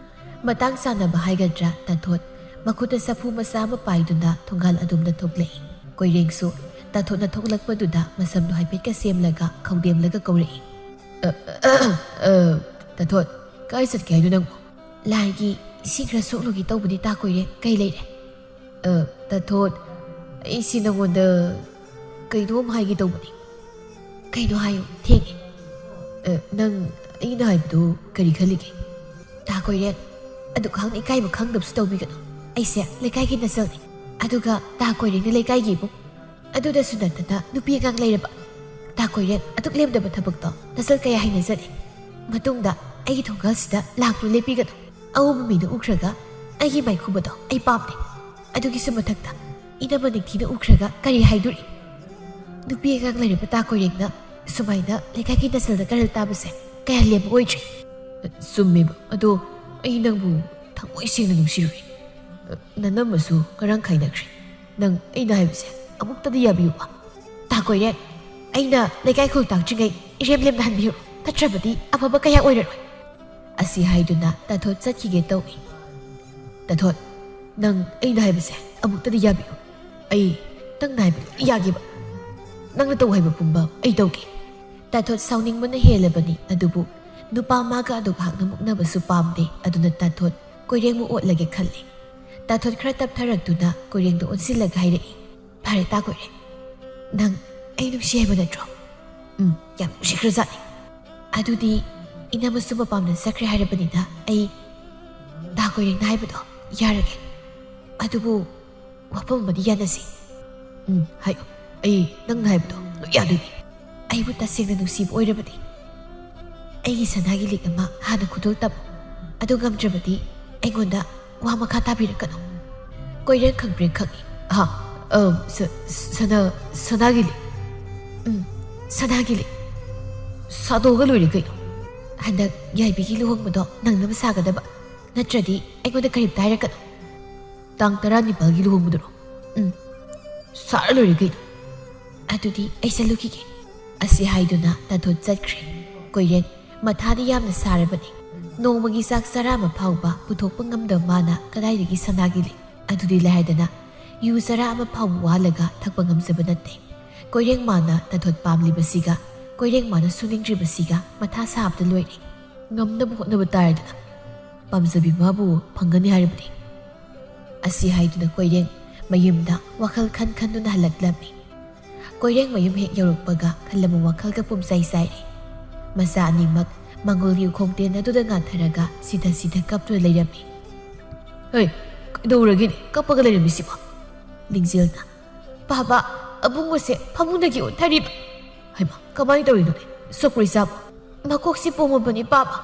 ꯃꯇꯥꯡ ꯆꯥꯅꯕ ꯍꯥꯏꯒꯗ꯭ꯔꯥ, ꯇꯥꯗꯣꯠ ꯃꯈꯨꯠꯇ ꯆꯐꯨ ꯃꯆꯥ ꯑꯃ ꯄꯥꯏꯗꯨꯅ ꯊꯣꯡꯒꯥꯜ ꯑꯗꯣꯝꯗ ꯊꯣꯛꯂꯛꯏ꯫ ꯀꯣꯏꯔꯦꯡꯁꯨ ꯇꯥꯗꯣꯠꯅ ꯊꯣꯛꯂꯛꯄꯗꯨꯗ ꯃꯁꯝꯗꯨ ꯍꯥꯏꯐꯦꯠꯀ ꯁꯦꯝꯂꯒ ꯈꯧꯗꯦꯝꯂꯒ ꯀꯧꯔꯛꯏ꯫ "ꯑ, ꯑ, ꯑ, ꯇꯥꯗꯣꯠ, ꯀꯥꯏ ꯆꯠꯀꯦ ꯍꯥꯏꯅꯣ ꯅꯪꯕꯨ?" "ꯂꯥꯏꯒꯤ ꯏꯁꯤꯡ ꯈꯔ ꯁꯣꯛꯂꯨꯒꯦ ꯇꯧꯕꯅꯤ ꯇꯥ ꯀꯣꯏꯔꯦꯡ, ꯀꯩ ꯂꯩꯔꯦ?" "ꯑ, ꯇꯥꯗꯣꯠ, ꯑꯩꯁꯤ ꯅꯉꯣꯟꯗ ꯀꯩꯅꯣꯝ ꯍꯥꯏꯒꯦ ꯇꯧꯕꯅꯤ꯫" "ꯀꯩꯅꯣ ꯍꯥꯏꯌꯨ, ꯊꯦꯡꯉꯦ꯫" "ꯑ, ꯅꯪ ꯑꯩꯅ ꯍꯥꯏꯕꯗꯨ ꯀꯔꯤ ꯈꯜꯂꯤꯒꯦ?" "ꯇꯥ ꯀꯣꯏꯔꯦꯡ, ꯑꯗꯨꯛ ꯌꯥꯝꯅ ꯏꯀꯥꯏꯕ ꯈꯪꯗꯕꯁꯨ ꯇꯧꯕꯤꯒꯅꯨ꯫ ꯑꯩꯁꯦ ꯂꯩꯀꯥꯏꯒꯤ ꯅꯆꯜꯅꯤ꯫ ꯑꯗꯨꯒ ꯇꯥ ꯀꯣꯏꯔꯦꯡꯅ ꯂꯩꯀꯥꯏꯒꯤ ꯏꯕꯨꯡ꯫ ꯑꯗꯨꯗꯁꯨ ꯅꯠꯇꯅ ꯅꯨꯄꯤ ꯑꯉꯥꯡ ꯂꯩꯔꯕ꯫ ꯇꯥ ꯀꯣꯏꯔꯦꯡ ꯑꯗꯨꯛ ꯂꯦꯝꯗꯕ ꯊꯕꯛꯇꯣ ꯅꯆꯜ ꯀꯌꯥ ꯍꯩꯅꯖꯗꯦ꯫ ꯃꯇꯨꯡꯗ ꯑꯩꯒꯤ ꯊꯣꯡꯒꯥꯜꯁꯤꯗ ꯂꯥꯛꯇꯨꯅ ꯂꯦꯞꯄꯤꯒꯅꯨ꯫ ꯑꯎꯕ ꯃꯤꯅ ꯎꯈ꯭ꯔꯒ ꯑꯩꯒꯤ ꯃꯥꯏꯈꯨꯕꯗꯣ ꯑꯩ ꯄꯥꯝꯗꯦ꯫ ꯑꯗꯨꯒꯤꯁꯨ ꯃꯊꯛꯇ ꯏꯅꯝꯃ ꯅꯤꯡꯊꯤꯅ ꯎꯈ꯭ꯔꯒ ꯀꯔꯤ ꯍꯥꯏꯗꯣꯔꯤ?" ꯅꯨꯄꯤ ꯑꯉꯥꯡ ꯂꯩꯔꯕ ꯇꯥ ꯀꯣꯏꯔꯦꯡꯅ ꯁꯨꯃꯥꯏꯅ ꯂꯩꯀꯥꯏꯒꯤ ꯅꯁꯜꯗ ꯀꯔꯜ ꯇꯥꯕꯁꯦ ꯀꯌꯥ ꯂꯦꯝꯕ ꯑꯣꯏꯗ꯭ꯔꯤ꯫ ꯆꯨꯝꯃꯦꯕ, ꯑꯗꯣ ꯑꯩ ꯅꯪꯕꯨ ꯊꯃꯣꯏ ꯁꯦꯡꯅ ꯅꯨꯡꯁꯤꯔꯨꯏ꯫ ꯅꯅꯝꯃꯁꯨ ꯉꯔꯥꯡ ꯈꯥꯏꯅꯈ꯭ꯔꯦ꯫ ꯅꯪ ꯑꯩꯅ ꯍꯥꯏꯕꯁꯦ ꯑꯃꯨꯛꯇꯗꯤ ꯌꯥꯕꯤꯌꯨꯕ꯫ ꯇꯥ ꯀꯣꯏꯔꯦꯡ, ꯑꯩꯅ ꯂꯩꯀꯥꯏ ꯈꯨꯜ ꯇꯥꯛꯇ꯭ꯔꯤꯉꯩ ꯏꯔꯦꯝ ꯂꯦꯝꯅ ꯍꯟꯕꯤꯔꯨ, ꯅꯠꯇ꯭ꯔꯕꯗꯤ ꯑꯐꯕ ꯀꯌꯥ ꯑꯣꯏꯔꯔꯣꯏ꯫ ꯑꯁꯤ ꯍꯥꯏꯗꯨꯅ ꯇꯥꯊꯣꯠ ꯆꯠꯈꯤꯒꯦ ꯇꯧꯏ꯫ ꯇꯥꯊꯣꯠ, ꯅꯪ ꯑꯩꯅ ꯍꯥꯏꯕꯁꯦ ꯑꯃꯨꯛꯇꯗꯤ ꯌꯥꯕꯤꯌꯨ꯫ ꯑꯩ ꯅꯪꯅ ꯍꯥꯏꯕ ꯂꯣꯏ ꯌꯥꯒꯦꯕ꯫ ꯅꯪꯅ ꯇꯧ ꯍꯥꯏꯕ ꯄꯨꯝꯕ ꯑꯩ ꯇꯧꯒꯦ꯫ ꯇꯥꯊꯣꯠ ꯁꯥꯎꯅꯤꯡꯕꯅ ꯍꯦꯜꯂꯕꯅꯤ, ꯑꯗꯨꯕꯨ ꯅꯨꯄꯥ ꯃꯥꯒ ꯑꯗꯨ ꯉꯥꯏꯍꯥꯛꯅ ꯃꯨꯛꯅꯕꯁꯨ ꯄꯥꯝꯗꯦ, ꯑꯗꯨꯅ ꯇꯥꯊꯣꯠ ꯀꯣꯏꯔꯦꯡꯕꯨ ꯑꯣꯠꯂꯒꯦ ꯈꯜꯂꯤ꯫ ꯇꯥꯊꯣꯠ ꯈꯔ ꯇꯞꯊꯔꯛꯇꯨꯅ ꯀꯣꯏꯔꯦꯡꯗ ꯑꯣꯟꯁꯤꯜꯂꯒ ꯍꯥꯏꯔꯛꯏ, "ꯐꯔꯦ ꯇꯥ ꯀꯣꯏꯔꯦꯡ, ꯅꯪ ꯑꯩ ꯅꯨꯡꯁꯤ ꯍꯥꯏꯕ ꯅꯠꯇ꯭ꯔꯣ?" "ꯎꯝ, ꯌꯥꯝ ꯅꯨꯡꯁꯤꯈ꯭ꯔꯖꯥꯠꯅꯤ꯫ ꯑꯗꯨꯗꯤ ꯏꯅꯝꯃꯁꯨ ꯃꯄꯥꯝꯗ ꯆꯠꯈ꯭ꯔꯦ ꯍꯥꯏꯔꯕꯅꯤꯅ ꯑꯩ ꯇꯥ ꯀꯣꯏꯔꯦꯡꯅ ꯍꯥꯏꯕꯗꯣ ꯌꯥꯔꯒꯦ꯫ ꯑꯗꯨꯕꯨ ꯋꯥꯐꯝ ꯑꯃꯗꯤ ꯌꯥꯅꯁꯤ꯫" "ꯎꯝ, ꯍꯥꯏꯌꯨ꯫ ꯑꯩ ꯅꯪꯅ ꯍꯥꯏꯕꯗꯣ ꯂꯣꯏ ꯌꯥꯗꯣꯏꯅꯤ꯫" "ꯑꯩꯕꯨ ꯇꯁꯦꯡꯅ ꯅꯨꯡꯁꯤꯕ ꯑꯣꯏꯔꯕꯗꯤ ꯑꯩꯒꯤ ꯁꯅꯥꯒꯤ ꯂꯤꯛ ꯑꯃ ꯍꯥꯟꯅ ꯈꯨꯗꯣꯜ ꯇꯝꯃꯨ꯫ ꯑꯗꯨ ꯉꯝꯗ꯭ꯔꯕꯗꯤ ꯑꯩꯉꯣꯟꯗ ꯋꯥ ꯃꯈꯥ ꯇꯥꯕꯤꯔꯛꯀꯅꯨ꯫" ꯀꯣꯏꯔꯦꯡ ꯈꯪꯄ꯭ꯔꯦꯛ ꯈꯪꯏ꯫ "ꯍꯥ? ꯑ, ꯁ-, ꯁꯅꯥ-, ꯁꯅꯥꯒꯤ ꯂꯤꯛ?" "ꯎꯝ, ꯁꯅꯥꯒꯤ ꯂꯤꯛ ꯁꯥꯗꯣꯛꯑꯒ ꯂꯣꯏꯔꯦ ꯀꯩꯅꯣ꯫ ꯍꯟꯗꯛ ꯌꯥꯏꯕꯤꯒꯤ ꯂꯨꯍꯣꯡꯕꯗꯣ ꯅꯪꯅꯕ ꯁꯥꯒꯗꯕ, ꯅꯠꯇ꯭ꯔꯗꯤ ꯑꯩꯉꯣꯟꯗ ꯀꯔꯤꯝꯇ ꯍꯥꯏꯔꯛꯀꯅꯨ꯫" "ꯇꯥꯡ ꯇꯔꯥꯅꯤꯄꯥꯜꯒꯤ ꯂꯨꯍꯣꯡꯕꯗꯨꯔꯣ?" "ꯎꯝ, ꯁꯥꯔ ꯂꯣꯏꯔꯦ ꯀꯩꯅꯣ꯫" "ꯑꯗꯨꯗꯤ ꯑꯩ ꯆꯠꯂꯨꯈꯤꯒꯦ꯫" ꯑꯁꯤ ꯍꯥꯏꯗꯨꯅ ꯇꯥꯊꯣꯠ ꯆꯠꯈ꯭ꯔꯦ꯫ ꯀꯣꯏꯔꯦꯡ ꯃꯊꯥꯗꯤ ꯌꯥꯝꯅ ꯁꯥꯔꯕꯅꯤ꯫ ꯅꯣꯡꯃꯒꯤ ꯆꯥꯛ ꯆꯔꯥ ꯑꯃ ꯐꯥꯎꯕ ꯄꯨꯊꯣꯛꯄ ꯉꯝꯗꯕ ꯃꯥꯅ ꯀꯗꯥꯏꯗꯒꯤ ꯁꯅꯥꯒꯤ ꯂꯤꯛ? ꯑꯗꯨꯗꯤ ꯂꯥꯏꯔꯗꯅ ꯌꯨ ꯆꯔꯥ ꯑꯃ ꯐꯥꯎꯕ ꯋꯥꯍꯜꯂꯒ ꯊꯛꯄ ꯉꯝꯖꯕ ꯅꯠꯇꯦ꯫ ꯀꯣꯏꯔꯦꯡ ꯃꯥꯅ ꯇꯥꯊꯣꯠ ꯄꯥꯝꯂꯤꯕꯁꯤꯒ ꯀꯣꯏꯔꯦꯡ ꯃꯥꯅ ꯁꯨꯅꯤꯡꯗ꯭ꯔꯤꯕꯁꯤꯒ ꯃꯊꯥ ꯁꯥꯕꯗ ꯂꯣꯏꯔꯦ꯫ ꯉꯝꯅꯕ ꯍꯣꯠꯅꯕ ꯇꯥꯔꯦꯗꯅ, ꯄꯥꯝꯖꯕꯤ ꯃꯥꯕꯨ ꯐꯪꯒꯅꯤ ꯍꯥꯏꯔꯕꯗꯤ꯫ ꯑꯁꯤ ꯍꯥꯏꯗꯨꯅ ꯀꯣꯏꯔꯦꯡ ꯃꯌꯨꯝꯗ ꯋꯥꯈꯜ ꯈꯟ ꯈꯟꯗꯨꯅ ꯍꯜꯂꯛꯂꯝꯃꯤ꯫ ꯀꯣꯏꯔꯦꯡ ꯃꯌꯨꯝ ꯍꯦꯛ ꯌꯧꯔꯛꯄꯒ ꯈꯜꯂꯕ ꯋꯥꯈꯜꯒ ꯄꯨꯝꯆꯥꯏ ꯆꯥꯏꯔꯦ꯫ ꯃꯆꯥ ꯑꯅꯤꯃꯛ ꯃꯥꯡꯒꯣꯜꯒꯤ ꯎꯈꯣꯡ ꯇꯦꯟ ꯑꯗꯨꯗ ꯉꯥꯟꯊꯔꯒ ꯁꯤꯊ ꯁꯤꯊ ꯀꯞꯇꯨꯅ ꯂꯩꯔꯝꯃꯤ꯫ "ꯍꯩ, ꯀꯩꯗꯧꯔꯒꯦꯅꯦ ꯀꯞꯄꯒ ꯂꯩꯔꯝꯃꯤꯁꯤꯕꯣ?" ꯂꯤꯡꯖꯦꯜꯅ, "ꯄꯥꯕ, ꯑꯕꯨꯡꯉꯣꯁꯦ ꯐꯃꯨꯡꯗꯒꯤ ꯑꯣꯟꯊꯔꯤꯕ꯫" "ꯍꯩꯃꯥ, ꯀꯃꯥꯏꯅ ꯇꯧꯔꯤꯅꯣꯅꯦ? ꯁꯣꯛꯄ꯭ꯔꯣ ꯏꯆꯥꯕꯣ?" "ꯃꯀꯣꯛꯁꯤ ꯄꯣꯝꯃꯕꯅꯤ ꯄꯥꯕ꯫"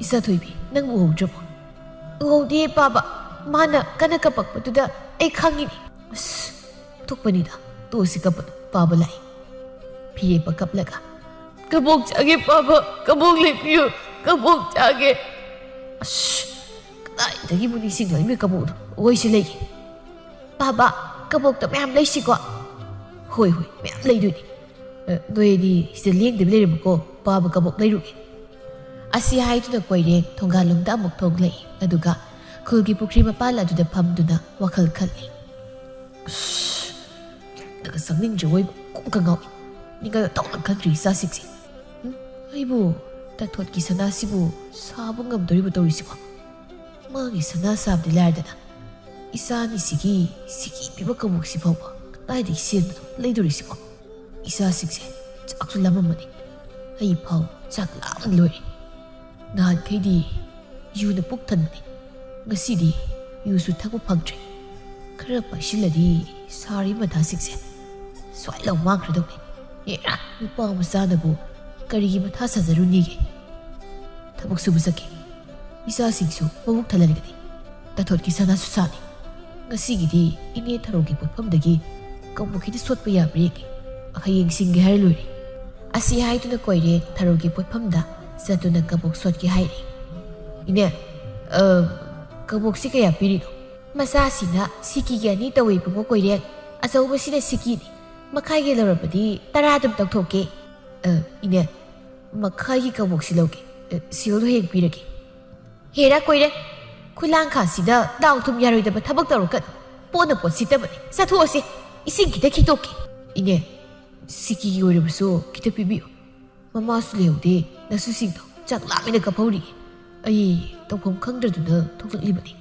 "ꯏꯆꯥ ꯊꯣꯏꯕꯤ, ꯅꯪ ꯎꯍꯧꯗ꯭ꯔꯕꯣ?" "ꯎꯍꯧꯗꯦ ꯄꯥꯕ, ꯃꯥꯅ ꯀꯟꯅ ꯀꯞꯄꯛꯄꯗꯨꯗ ꯑꯩ ꯈꯪꯉꯤꯅꯤ꯫" "ꯑꯁ, ꯊꯣꯛꯄꯅꯤꯗ, ꯇꯣꯛꯑꯁꯤ ꯀꯞꯄꯗꯣ꯫ ꯄꯥꯕ ꯂꯥꯛꯏ꯫ ꯐꯤꯔꯦꯞꯄ ꯀꯞꯂꯒ, "ꯀꯕꯣꯛ ꯆꯥꯒꯦ ꯄꯥꯕ, ꯀꯕꯣꯛ ꯂꯩꯕꯤꯌꯨ, ꯀꯕꯣꯛ ꯆꯥꯒꯦ꯫" ꯑꯁ, ꯀꯗꯥꯏꯗꯒꯤꯕꯨ ꯅꯤꯡꯁꯤꯡꯂꯛꯏꯕ ꯀꯕꯣꯛꯅꯣ? ꯑꯣꯏꯁꯤ ꯂꯩꯒꯦ꯫ "ꯄꯥꯕ, ꯀꯕꯣꯛꯇ ꯃꯌꯥꯝ ꯂꯩꯁꯤꯀꯣ?" "ꯍꯣꯏ, ꯍꯣꯏ, ꯃꯌꯥꯝ ꯂꯩꯗꯣꯏꯅꯤ꯫ ꯑ, ꯅꯣꯏ ꯑꯅꯤ ꯁꯤꯗ ꯂꯦꯡꯗꯕꯤ ꯂꯩꯔꯝꯃꯨꯀꯣ, ꯄꯥꯕ ꯀꯕꯣꯛ ꯂꯩꯔꯨꯒꯦ꯫" ꯑꯁꯤ ꯍꯥꯏꯗꯨꯅ ꯀꯣꯏꯔꯦꯡ ꯊꯣꯡꯒꯥꯜꯂꯣꯝꯗ ꯑꯃꯨꯛ ꯊꯣꯛꯂꯛꯏ, ꯑꯗꯨꯒ ꯈꯨꯜꯒꯤ ꯄꯨꯈ꯭ꯔꯤ ꯃꯄꯥꯜ ꯑꯗꯨꯗ ꯐꯝꯗꯨꯅ ꯋꯥꯈꯜ ꯈꯜꯂꯤ꯫ ꯑꯁ, ꯀꯦꯝꯇꯒ ꯆꯪꯅꯤꯡꯗ꯭ꯔꯦ ꯑꯣꯏꯕ, ꯀꯣꯛꯀ ꯉꯥꯎꯏ꯫ ꯅꯤꯡꯒ ꯇꯧꯅ ꯈꯟꯗ꯭ꯔꯤ ꯏꯆꯥꯁꯤꯡꯁꯦ꯫ ꯎꯝ? ꯑꯩꯕꯨ ꯇꯥꯊꯣꯠꯀꯤ ꯁꯅꯥꯁꯤꯕꯨ ꯁꯥꯕ ꯉꯝꯗꯣꯔꯤꯕ ꯇꯧꯔꯤꯁꯤꯕꯣ? ꯃꯥꯒꯤ ꯁꯅꯥ ꯁꯥꯕꯗꯤ ꯂꯥꯏꯔꯗꯅ, ꯏꯆꯥ ꯑꯅꯤꯁꯤꯒꯤ ꯁꯤꯀꯤ ꯄꯤꯕ ꯀꯕꯣꯛꯁꯤ ꯐꯥꯎꯕ ꯀꯗꯥꯏꯗꯒꯤ ꯁꯦꯟꯕꯅꯣ ꯂꯩꯗꯣꯔꯤꯁꯤꯕꯣ? ꯏꯆꯥꯁꯤꯡꯁꯦ ꯆꯥꯛꯁꯨ ꯂꯥꯝꯃꯝꯃꯅꯤ꯫ ꯑꯩ ꯐꯥꯎ ꯆꯥꯛ ꯂꯥꯝꯅ ꯂꯣꯏꯔꯦ꯫ ꯅꯍꯥꯟꯈꯩꯗꯤ ꯌꯨꯅ ꯄꯨꯛ ꯊꯟꯕꯅꯤ꯫ ꯉꯁꯤꯗꯤ ꯌꯨꯁꯨ ꯊꯛꯄ ꯐꯪꯗ꯭ꯔꯦ꯫ ꯈꯔ ꯄꯥꯏꯁꯤꯜꯂꯗꯤ ꯁꯥꯔꯤ ꯃꯊꯥꯁꯤꯡꯁꯦ ꯁ꯭ꯋꯥꯏ ꯂꯥꯎ ꯃꯥꯡꯈ꯭ꯔꯗꯧꯅꯤ꯫ ꯑꯦꯔꯥ, ꯅꯨꯄꯥ ꯃꯆꯥꯅꯕꯨ ꯀꯔꯤꯒꯤ ꯃꯊꯥ ꯁꯥꯖꯔꯨꯅꯤꯒꯦ? ꯊꯕꯛ ꯁꯨꯕ ꯆꯠꯀꯦ꯫ ꯏꯆꯥꯁꯤꯡꯁꯨ ꯃꯕꯨꯛ ꯊꯜꯍꯟꯒꯅꯤ꯫ ꯇꯥꯊꯣꯠꯀꯤ ꯁꯅꯥꯁꯨ ꯁꯥꯅꯤ꯫ ꯉꯁꯤꯒꯤꯗꯤ ꯏꯅꯦ ꯊꯔꯣꯒꯤ ꯄꯣꯠꯐꯝꯗꯒꯤ ꯀꯕꯣꯛ ꯈꯤꯇ ꯁꯣꯠꯄ ꯌꯥꯕ꯭ꯔꯥ ꯌꯦꯡꯒꯦ꯫ ꯍꯌꯦꯡ ꯁꯤꯡꯒꯦ ꯍꯥꯏꯔ ꯂꯣꯏꯔꯦ꯫ ꯑꯁꯤ ꯍꯥꯏꯗꯨꯅ ꯀꯣꯏꯔꯦ ꯊꯔꯣꯒꯤ ꯄꯣꯠꯐꯝꯗ ꯆꯠꯇꯨꯅ ꯀꯕꯣꯛ ꯁꯣꯠꯀꯦ ꯍꯥꯏꯔꯤ꯫ "ꯏꯅꯦ, ꯑ, ꯀꯕꯣꯛꯁꯤ ꯀꯌꯥ ꯄꯤꯔꯤꯅꯣ?" "ꯃꯆꯥꯁꯤꯅ ꯁꯤꯀꯤꯒꯤ ꯑꯅꯤ ꯇꯧꯋꯦ ꯏꯕꯨꯡꯉꯣ ꯀꯣꯏꯔꯦ꯫ ꯑꯆꯧꯕꯁꯤꯅ ꯁꯤꯀꯤꯅꯤ꯫ ꯃꯈꯥꯏꯒꯤ ꯂꯧꯔꯕꯗꯤ ꯇꯔꯥ ꯑꯗꯨꯝ ꯇꯧꯊꯣꯛꯀꯦ꯫" "ꯑ, ꯏꯅꯦ, ꯃꯈꯥꯏꯒꯤ ꯀꯕꯣꯛꯁꯤ ꯂꯧꯒꯦ꯫ ꯑ, ꯁꯦꯜꯗꯣ ꯍꯌꯦꯡ ꯄꯤꯔꯒꯦ꯫" "ꯍꯦꯔꯥ ꯀꯣꯏꯔꯦ, ꯈꯨꯂꯥꯡꯈꯥꯁꯤꯗ ꯗꯥꯎ ꯊꯨꯝ ꯌꯥꯔꯣꯏꯗꯕ ꯊꯕꯛ ꯇꯧꯔꯛꯀꯅꯨ꯫ ꯄꯣꯠꯅ ꯄꯣꯠ ꯁꯤꯠꯇꯕꯅꯤ꯫ ꯆꯠꯊꯣꯛꯑꯁꯤ꯫ ꯏꯁꯤꯡ ꯈꯤꯇ ꯈꯤꯛꯇꯣꯛꯀꯦ꯫" "ꯏꯅꯦ, ꯁꯤꯀꯤꯒꯤ ꯑꯣꯏꯔꯕꯁꯨ ꯈꯤꯇ ꯄꯤꯕꯤꯌꯨ꯫ ꯃꯃꯥꯁꯨ ꯂꯩꯍꯧꯗꯦ, ꯅꯁꯨꯁꯤꯡꯗꯣ ꯆꯥꯛ ꯂꯥꯝꯃꯦꯅ ꯀꯞꯍꯧꯔꯤ꯫ ꯑꯩ ꯇꯧꯐꯝ ꯈꯪꯗ꯭ꯔꯗꯨꯅ ꯊꯣꯛꯂꯛꯂꯤꯕꯅꯤ꯫"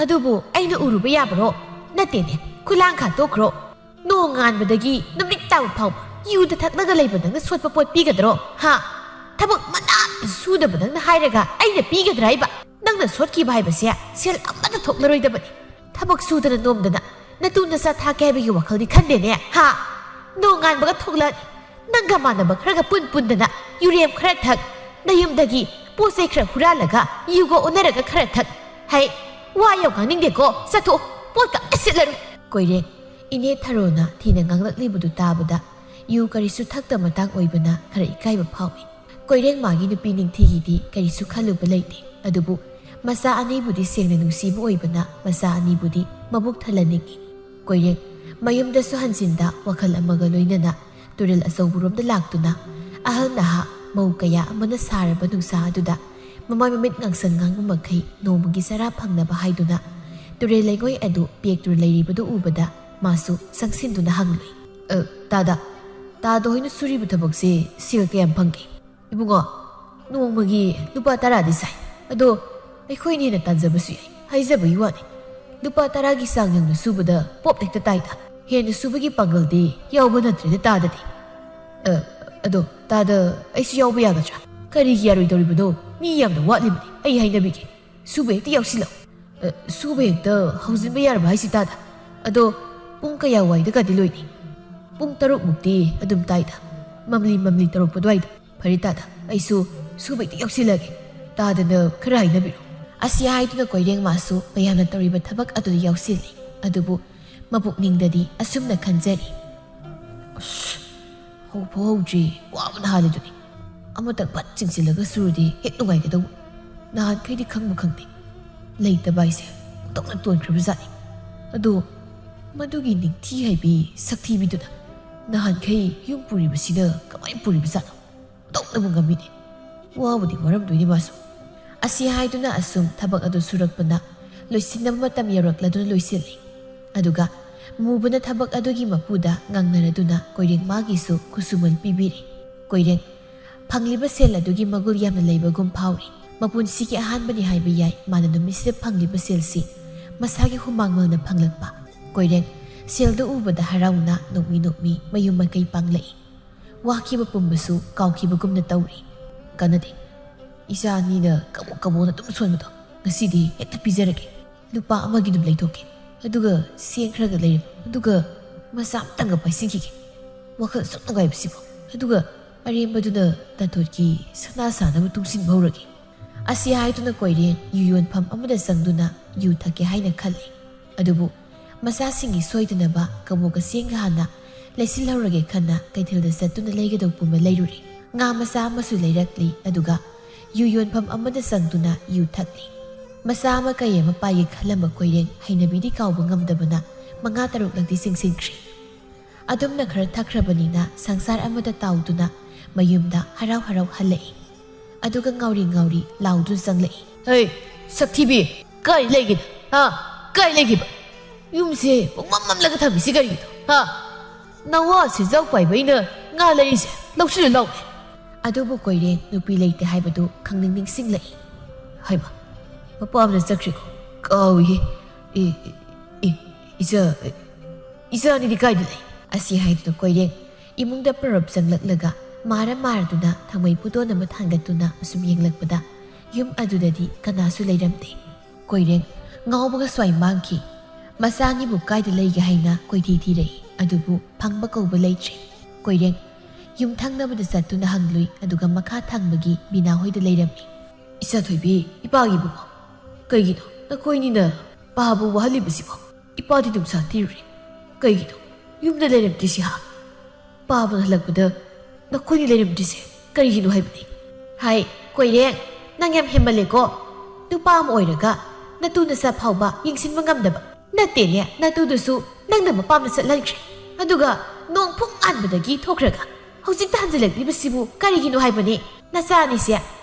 "ꯑꯗꯨꯕꯨ ꯑꯩꯅ ꯎꯔꯨꯕ ꯌꯥꯕꯔꯣ? ꯅꯠꯇꯦꯅꯦ, ꯈꯨꯂꯥꯡꯈꯥ ꯇꯣꯛꯈ꯭ꯔꯣ꯫ ꯅꯣꯡꯉꯥꯟꯕꯗꯒꯤ ꯅꯨꯃꯤꯠ ꯇꯥꯕ ꯐꯥꯎ ꯌꯨꯗ ꯊꯛꯂꯒ ꯂꯩꯕ ꯅꯪꯅ ꯁꯣꯠꯄ ꯄꯣꯠ ꯄꯤꯒꯗ꯭ꯔꯣ? ꯍꯥ? ꯊꯕꯛ ꯃꯅꯥ ꯁꯨꯗꯕ ꯅꯪꯅ ꯍꯥꯏꯔꯒ ꯑꯩꯅ ꯄꯤꯒꯗ꯭ꯔꯥ ꯍꯥꯏꯕ? ꯅꯪꯅ ꯁꯣꯠꯈꯤꯕ ꯍꯥꯏꯕꯁꯦ ꯁꯦꯜ ꯑꯃꯠꯇ ꯊꯣꯛꯂꯔꯣꯏꯗꯕꯅꯤ꯫ ꯊꯕꯛ ꯁꯨꯗꯅ ꯅꯣꯝꯗꯅ ꯅꯇꯨ ꯅꯆꯥ ꯊꯥꯛꯀꯦ ꯍꯥꯏꯕꯒꯤ ꯋꯥꯈꯜꯗꯤ ꯈꯟꯗꯦꯅꯦ, ꯍꯥ? ꯅꯣꯡꯉꯥꯟꯕꯒ ꯊꯣꯛꯂꯛꯑꯅꯤ꯫ ꯅꯪꯒ ꯃꯥꯟꯅꯕ ꯈꯔꯒ ꯄꯨꯟ ꯄꯨꯟꯗꯅ ꯌꯨꯔꯦꯝ ꯈꯔ ꯊꯛ, ꯅꯌꯨꯝꯗꯒꯤ ꯄꯣꯠ ꯆꯩ ꯈꯔ ꯍꯨꯔꯥꯜꯂꯒ ꯌꯨꯒ ꯑꯣꯟꯅꯔꯒ ꯈꯔ ꯊꯛ꯫ ꯍꯩ, ꯋꯥ ꯌꯥꯝ ꯉꯥꯡꯅꯤꯡꯗꯦꯀꯣ, ꯆꯠꯊꯣꯛꯑꯣ, ꯄꯣꯠꯀ ꯑꯝꯇ ꯁꯤꯠꯂꯔꯣꯏ꯫" ꯀꯣꯏꯔꯦ꯫ ꯏꯅꯦ ꯊꯔꯣꯅ ꯊꯤꯅ ꯉꯥꯡꯂꯛꯂꯤꯕꯗꯨ ꯇꯥꯕꯗ ꯌꯨ ꯀꯔꯤꯁꯨ ꯊꯛꯇ ꯃꯇꯥꯡ ꯑꯣꯏꯕꯅ ꯈꯔ ꯏꯀꯥꯏꯕ ꯐꯥꯎꯏ꯫ ꯀꯣꯏꯔꯦꯡꯃꯥꯒꯤ ꯅꯨꯄꯤ ꯅꯤꯡꯊꯤꯒꯤꯗꯤ ꯀꯔꯤꯁꯨ ꯈꯜꯂꯨꯕ ꯂꯩꯇꯦ꯫ ꯑꯗꯨꯕꯨ ꯃꯆꯥ ꯑꯅꯤꯕꯨꯗꯤ ꯁꯦꯡꯅ ꯅꯨꯡꯁꯤꯕ ꯑꯣꯏꯕꯅ ꯃꯆꯥ ꯑꯅꯤꯕꯨꯗꯤ ꯃꯕꯨꯛ ꯊꯜꯍꯟꯅꯤꯡꯏ꯫ ꯀꯣꯏꯔꯦꯡ ꯃꯌꯨꯝꯗꯁꯨ ꯍꯟꯖꯤꯟꯗ ꯋꯥꯈꯜ ꯑꯃꯒ ꯂꯣꯏꯅꯅ ꯇꯨꯔꯦꯜ ꯑꯆꯧꯕꯔꯣꯝꯗ ꯂꯥꯛꯇꯨꯅ ꯑꯍꯜ ꯅꯍꯥ ꯃꯧ ꯀꯌꯥ ꯑꯃꯅ ꯁꯥꯔꯕ ꯅꯨꯡꯁꯥ ꯑꯗꯨꯗ ꯃꯃꯥꯏ ꯃꯃꯤꯠ ꯉꯥꯡꯁꯪ ꯉꯥꯡꯕ ꯃꯈꯩ ꯅꯣꯡꯃꯒꯤ ꯆꯔꯥ ꯐꯪꯅꯕ ꯍꯥꯏꯗꯨꯅ ꯇꯨꯔꯦꯜ ꯂꯩꯉꯣꯏ ꯑꯗꯨ ꯄꯦꯛꯇꯨꯅ ꯂꯩꯔꯤꯕꯗꯨ ꯎꯕꯗ ꯃꯥꯁꯨ ꯆꯪꯁꯤꯟꯗꯨꯅ ꯍꯪꯂꯨꯏ꯫ "ꯑ, ꯇꯥꯗ, ꯇꯥꯗ ꯍꯣꯏꯅ ꯁꯨꯔꯤꯕ ꯊꯕꯛꯁꯦ ꯁꯦꯜ ꯀꯌꯥꯝ ꯐꯪꯒꯦ?" "ꯏꯕꯨꯡꯉꯣ, ꯅꯣꯡꯃꯒꯤ ꯂꯨꯄꯥ ꯇꯔꯥꯗꯤ ꯁꯥꯏ꯫ ꯑꯗꯣ ꯑꯩꯈꯣꯏꯅ ꯍꯦꯟꯅ ꯇꯥꯟꯖꯕꯁꯨ ꯌꯥꯏ, ꯍꯥꯏꯖꯕꯒꯤ ꯋꯥꯅꯤ꯫ ꯂꯨꯄꯥ ꯇꯔꯥꯒꯤ ꯆꯥꯡ ꯌꯧꯅ ꯁꯨꯕꯗ ꯄꯣꯞ ꯍꯦꯛꯇ ꯇꯥꯏꯗ꯫ ꯍꯦꯟꯅ ꯁꯨꯕꯒꯤ ꯄꯥꯡꯒꯜꯗꯤ ꯌꯥꯎꯕ ꯅꯠꯇ꯭ꯔꯦꯗ ꯇꯥꯗꯗꯤ꯫ ꯑ, ꯑꯗꯣ ꯇꯥꯗ, ꯑꯩꯁꯨ ꯌꯥꯎꯕ ꯌꯥꯒꯗ꯭ꯔꯥ?" "ꯀꯔꯤꯒꯤ ꯌꯥꯔꯣꯏꯗꯧꯔꯤꯕꯅꯣ? ꯃꯤ ꯌꯥꯝꯅ ꯋꯥꯠꯂꯤꯕꯅꯤ, ꯑꯩ ꯍꯥꯏꯅꯕꯤꯒꯦ꯫ ꯁꯨꯕ ꯍꯦꯛꯇ ꯌꯥꯎꯁꯤꯜꯂꯛꯑꯣ꯫" "ꯑ, ꯁꯨꯕ ꯍꯦꯛꯇ ꯍꯧꯖꯤꯟꯕ ꯌꯥꯔꯕ ꯍꯥꯏꯁꯤ ꯇꯥꯗ? ꯑꯗꯣ ꯄꯨꯡ ꯀꯌꯥ ꯋꯥꯏꯗꯒꯗꯤ ꯂꯣꯏꯅꯤ?" "ꯄꯨꯡ ꯇꯔꯨꯛ ꯃꯨꯛꯇꯤ ꯑꯗꯨꯝ ꯇꯥꯏꯗ, ꯃꯝꯂꯤ ꯃꯝꯂꯤ ꯇꯧꯔꯛꯄ ꯑꯗꯨꯋꯥꯏꯗ꯫ ꯐꯔꯦ ꯇꯥꯗ, ꯑꯩꯁꯨ ꯁꯨꯕ ꯍꯦꯛꯇ ꯌꯥꯎꯁꯤꯜꯂꯒꯦ꯫ ꯇꯥꯗꯅ ꯈꯔ ꯍꯥꯏꯅꯕꯤꯔꯣ꯫" ꯑꯁꯤ ꯍꯥꯏꯗꯨꯅ ꯀꯣꯏꯔꯦꯡ ꯃꯥꯁꯨ ꯃꯌꯥꯝꯅ ꯇꯧꯔꯤꯕ ꯊꯕꯛ ꯑꯗꯨꯗ ꯌꯥꯎꯁꯤꯜꯂꯤ꯫ ꯑꯗꯨꯕꯨ ꯃꯄꯨꯛꯅꯤꯡꯗꯗꯤ ꯑꯁꯨꯝꯅ ꯈꯟꯖꯔꯤ, "ꯑꯁ, ꯍꯧꯐꯥꯎ ꯍꯧꯗ꯭ꯔꯤ, ꯋꯥꯕꯅ ꯍꯥꯜꯂꯤꯗꯨꯅꯤ꯫ ꯑꯃꯇꯪ ꯐꯠ ꯆꯤꯡꯁꯤꯜꯂꯒ ꯁꯨꯔꯗꯤ ꯍꯦꯛ ꯅꯨꯡꯉꯥꯏꯒꯗꯧꯕ꯫ ꯅꯍꯥꯟꯈꯩꯗꯤ ꯈꯪꯕꯨ ꯈꯪꯗꯦ, ꯂꯩꯇꯕ ꯍꯥꯏꯁꯦ ꯑꯣꯟꯊꯣꯛꯅ ꯇꯣꯟꯈ꯭ꯔꯕꯖꯥꯠꯅꯤ꯫ ꯑꯗꯣ ꯃꯗꯨꯒꯤ ꯅꯤꯡꯊꯤ ꯍꯥꯏꯕꯤ ꯁꯛꯊꯤꯕꯤꯗꯨꯅ ꯅꯍꯥꯟꯈꯩ ꯌꯨꯝ ꯄꯨꯔꯤꯕꯁꯤꯅ ꯀꯃꯥꯏꯅ ꯄꯨꯔꯤꯕꯖꯥꯠꯅꯣ? ꯑꯣꯟꯊꯣꯛꯅꯕꯨ ꯉꯝꯃꯤꯅꯦ꯫ ꯋꯥꯕꯨꯗꯤ ꯋꯥꯔꯝꯗꯣꯏꯅꯤ ꯃꯥꯁꯨ꯫" ꯑꯁꯤ ꯍꯥꯏꯗꯨꯅ ꯑꯁꯨꯝ ꯊꯕꯛ ꯑꯗꯨ ꯁꯨꯔꯛꯄꯅ ꯂꯣꯏꯁꯤꯟꯅꯕ ꯃꯇꯝ ꯌꯧꯔꯛꯂꯗꯨꯅ ꯂꯣꯏꯁꯤꯜꯂꯤ꯫ ꯑꯗꯨꯒ ꯃꯨꯕꯅ ꯊꯕꯛ ꯑꯗꯨꯒꯤ ꯃꯄꯨꯗ ꯉꯥꯡꯅꯔꯗꯨꯅ ꯀꯣꯏꯔꯦꯡ ꯃꯥꯒꯤꯁꯨ ꯈꯨꯠꯁꯨꯃꯟ ꯄꯤꯕꯤꯔꯤ꯫ ꯀꯣꯏꯔꯦꯡ ꯐꯪꯂꯤꯕ ꯁꯦꯜ ꯑꯗꯨꯒꯤ ꯃꯒꯨꯜ ꯌꯥꯝꯅ ꯂꯩꯕꯒꯨꯝ ꯐꯥꯎꯔꯤ꯫ ꯃꯄꯨꯟꯁꯤꯒꯤ ꯑꯍꯥꯟꯕꯅꯤ ꯍꯥꯏꯕ ꯌꯥꯏ ꯃꯥꯅ ꯅꯨꯃꯤꯠꯁꯤꯗ ꯐꯪꯂꯤꯕ ꯁꯦꯜꯁꯤ ꯃꯁꯥꯒꯤ ꯍꯨꯃꯥꯡ ꯃꯜꯅ ꯐꯪꯂꯛꯄ꯫ ꯀꯣꯏꯔꯦꯡ ꯁꯦꯜꯗꯨ ꯎꯕꯗ ꯍꯔꯥꯎꯅ ꯅꯣꯛꯃꯤ ꯅꯣꯛꯃꯤ ꯃꯌꯨꯝ ꯃꯥꯏꯀꯩ ꯄꯥꯡꯂꯛꯏ꯫ ꯋꯥꯈꯤꯕ ꯄꯨꯝꯕꯁꯨ ꯀꯥꯎꯈꯤꯕꯒꯨꯝꯅ ꯇꯧꯔꯤ꯫ "ꯀꯥꯟꯅꯗꯦ꯫ ꯏꯆꯥ ꯑꯅꯤꯅ ꯀꯕꯣꯛ ꯀꯕꯣꯛꯅ ꯑꯗꯨꯝ ꯁꯣꯟꯕꯗꯣ ꯉꯁꯤꯗꯤ ꯍꯦꯛꯇ ꯄꯤꯖꯔꯒꯦ꯫ ꯂꯨꯄꯥ ꯑꯃꯒꯤ ꯑꯗꯨꯝ ꯂꯩꯊꯣꯛꯀꯦ꯫ ꯑꯗꯨꯒ ꯁꯦꯟ ꯈꯔꯒ ꯂꯩꯔꯕ꯫ ꯑꯗꯨꯒ ꯃꯆꯥ ꯑꯃꯇꯪꯒ ꯄꯥꯏꯁꯤꯟꯈꯤꯒꯦ꯫ ꯋꯥꯈꯜ ꯑꯁꯨꯛ ꯅꯨꯡꯉꯥꯏꯕꯁꯤꯕꯨ꯫" ꯑꯗꯨꯒ ꯑꯔꯦꯝꯕꯗꯨꯅ ꯇꯥꯊꯣꯠꯀꯤ ꯁꯅꯥ ꯁꯥꯅꯕ ꯇꯨꯡꯁꯤꯟꯕ ꯍꯧꯔꯒꯦ꯫ ꯑꯁꯤ ꯍꯥꯏꯗꯨꯅ ꯀꯣꯏꯔꯦꯡ ꯌꯨ ꯌꯣꯟꯐꯝ ꯑꯃꯗ ꯆꯪꯗꯨꯅ ꯌꯨ ꯊꯛꯀꯦ ꯍꯥꯏꯅ ꯈꯜꯂꯤ꯫ ꯑꯗꯨꯕꯨ ꯃꯆꯥꯁꯤꯡꯒꯤ ꯁꯣꯏꯗꯅꯕ ꯀꯕꯣꯛ ꯀꯁꯦꯡꯒ ꯍꯥꯟꯅ ꯂꯩꯁꯤꯜꯍꯧꯔꯒꯦ ꯈꯟꯅ ꯀꯩꯊꯦꯜꯗ ꯆꯠꯇꯨꯅ ꯂꯩꯒꯗꯧꯕ ꯄꯨꯝꯕ ꯂꯩꯔꯨꯔꯦ꯫ ꯉꯥ ꯃꯆꯥ ꯑꯃꯁꯨ ꯂꯩꯔꯛꯂꯤ, ꯑꯗꯨꯒ ꯌꯨ ꯌꯣꯟꯐꯝ ꯑꯃꯗ ꯆꯪꯗꯨꯅ ꯌꯨ ꯊꯛꯂꯤ꯫ ꯃꯆꯥ ꯑꯃ ꯀꯩ ꯑꯃ ꯄꯥꯏꯒꯦ ꯈꯜꯂꯝꯕ ꯀꯣꯏꯔꯦꯡ ꯍꯩꯅꯕꯤꯗꯤ ꯀꯥꯎꯕ ꯉꯝꯗꯕꯅ ꯃꯉꯥ ꯇꯔꯨꯛꯂꯛꯇꯤ ꯆꯤꯡꯁꯤꯟꯈ꯭ꯔꯦ꯫ ꯑꯗꯨꯝꯅ ꯈꯔ ꯊꯛꯈ꯭ꯔꯕꯅꯤꯅ ꯁꯪꯁꯥꯔ ꯑꯃꯗ ꯇꯥꯎꯗꯨꯅ ꯃꯌꯨꯝꯗ ꯍꯔꯥꯎ ꯍꯔꯥꯎ ꯍꯜꯂꯛꯏ꯫ ꯑꯗꯨꯒ ꯉꯥꯎꯔꯤ ꯉꯥꯎꯔꯤ ꯂꯥꯎꯗꯨꯅ ꯆꯪꯂꯛꯏ꯫ "ꯍꯩ, ꯁꯛꯊꯤꯕꯤ, ꯀꯥꯏ ꯂꯩꯒꯦ? ꯍꯥ? ꯀꯥꯏ ꯂꯩꯒꯦꯕ? ꯌꯨꯝꯁꯦ ꯄꯨꯡꯃꯝ ꯃꯝꯂꯒ ꯊꯝꯃꯤꯁꯤ ꯀꯔꯤꯒꯤꯅꯣ? ꯍꯥ? ꯅꯋꯥ ꯁꯦꯟꯖꯥꯎ ꯄꯥꯏꯕ ꯑꯩꯅ ꯉꯥ ꯂꯩꯔꯤꯁꯦ ꯂꯧꯁꯤꯜꯂꯨ ꯂꯥꯎꯅꯦ!" ꯑꯗꯨꯕꯨ ꯀꯣꯏꯔꯦꯡ ꯅꯨꯄꯤ ꯂꯩꯇꯦ ꯍꯥꯏꯕꯗꯨ ꯈꯪꯅꯤꯡ ꯅꯤꯡꯁꯤꯡꯂꯛꯏ꯫ "ꯍꯩꯃ, ꯃꯄꯥꯝꯗ ꯆꯠꯈ꯭ꯔꯦꯀꯣ? ꯀꯥꯎꯏꯍꯦ꯫ ꯏ, ꯏ, ꯏ, ꯏꯆꯥ, ꯏꯆꯥ ꯑꯅꯤꯗꯤ ꯀꯥꯏꯗ ꯂꯩ?" ꯑꯁꯤ ꯍꯥꯏꯗꯨꯅ ꯀꯣꯏꯔꯦꯡ ꯏꯃꯨꯡꯗ ꯄꯔꯞ ꯆꯪꯂꯛꯂꯒ ꯃꯥꯔ ꯃꯥꯔꯗꯨꯅ ꯊꯥꯡꯃꯩ ꯄꯨꯇꯣꯟ ꯑꯃ ꯊꯥꯡꯒꯠꯇꯨꯅ ꯑꯁꯨꯝ ꯌꯦꯡꯂꯛꯄꯗ ꯌꯨꯝ ꯑꯗꯨꯗꯗꯤ ꯀꯅꯥꯁꯨ ꯂꯩꯔꯝꯗꯦ꯫ ꯀꯣꯏꯔꯦꯡ ꯉꯥꯎꯕꯒ ꯁ꯭ꯋꯥꯏ ꯃꯥꯡꯈꯤ꯫ ꯃꯆꯥ ꯑꯅꯤꯕꯨ ꯀꯥꯏꯗ ꯂꯩꯒꯦ ꯍꯥꯏꯅ ꯀꯣꯏꯊꯤ ꯊꯤꯔꯛꯏ, ꯑꯗꯨꯕꯨ ꯐꯪꯕ ꯀꯧꯕ ꯂꯩꯇ꯭ꯔꯦ꯫ ꯀꯣꯏꯔꯦꯡ ꯌꯨꯝꯊꯪꯅꯕꯗ ꯆꯠꯇꯨꯅ ꯍꯪꯂꯨꯏ, ꯑꯗꯨꯒ ꯃꯈꯥ ꯊꯪꯕꯒꯤ ꯕꯤꯅꯥ ꯍꯣꯏꯗ ꯂꯩꯔꯝꯃꯤ꯫ "ꯏꯆꯥ ꯊꯣꯏꯕꯤ, ꯏꯄꯥꯒꯤ ꯏꯕꯨꯡꯉꯣ, ꯀꯩꯒꯤꯅꯣ ꯅꯈꯣꯏꯅꯤꯅ ꯄꯥꯕꯨ ꯋꯥꯍꯜꯂꯤꯕꯁꯤꯕꯣ? ꯏꯄꯥꯗꯤ ꯅꯨꯡꯁꯥ ꯊꯤꯔꯨꯔꯦ꯫ ꯀꯩꯒꯤꯅꯣ ꯌꯨꯝꯗ ꯂꯩꯔꯝꯗ꯭ꯔꯤꯁꯤ ꯍꯥ? ꯄꯥꯕꯅ ꯍꯜꯂꯛꯄꯗ ꯅꯈꯣꯏꯅꯤ ꯂꯩꯔꯝꯗ꯭ꯔꯤꯁꯦ ꯀꯔꯤꯒꯤꯅꯣ ꯍꯥꯏꯕꯅꯤ?" "ꯍꯥꯏ, ꯀꯣꯏꯔꯦꯡ, ꯅꯪ ꯌꯥꯝ ꯍꯦꯟꯃꯜꯂꯦꯀꯣ꯫ ꯅꯨꯄꯥ ꯑꯃ ꯑꯣꯏꯔꯒ ꯅꯇꯨ ꯅꯆꯥ ꯐꯥꯎꯕ ꯌꯦꯡꯁꯤꯟꯕ ꯉꯝꯗꯕ꯫ ꯅꯠꯇꯦꯅꯦ, ꯅꯇꯨꯗꯨꯁꯨ ꯅꯪꯅ ꯃꯄꯥꯝꯗ ꯆꯠꯍꯟꯈ꯭ꯔꯦ꯫ ꯑꯗꯨꯒ ꯅꯣꯡ ꯐꯨꯡ ꯉꯥꯟꯕꯗꯒꯤ ꯊꯣꯛꯈ꯭ꯔꯒ ꯍꯧꯖꯤꯛꯇ ꯍꯟꯖꯤꯜꯂꯛꯂꯤꯕꯁꯤꯕꯨ ꯀꯔꯤꯒꯤꯅꯣ ꯍꯥꯏꯕꯅꯤ? ꯅꯆꯥ ꯑꯅꯤꯁꯦ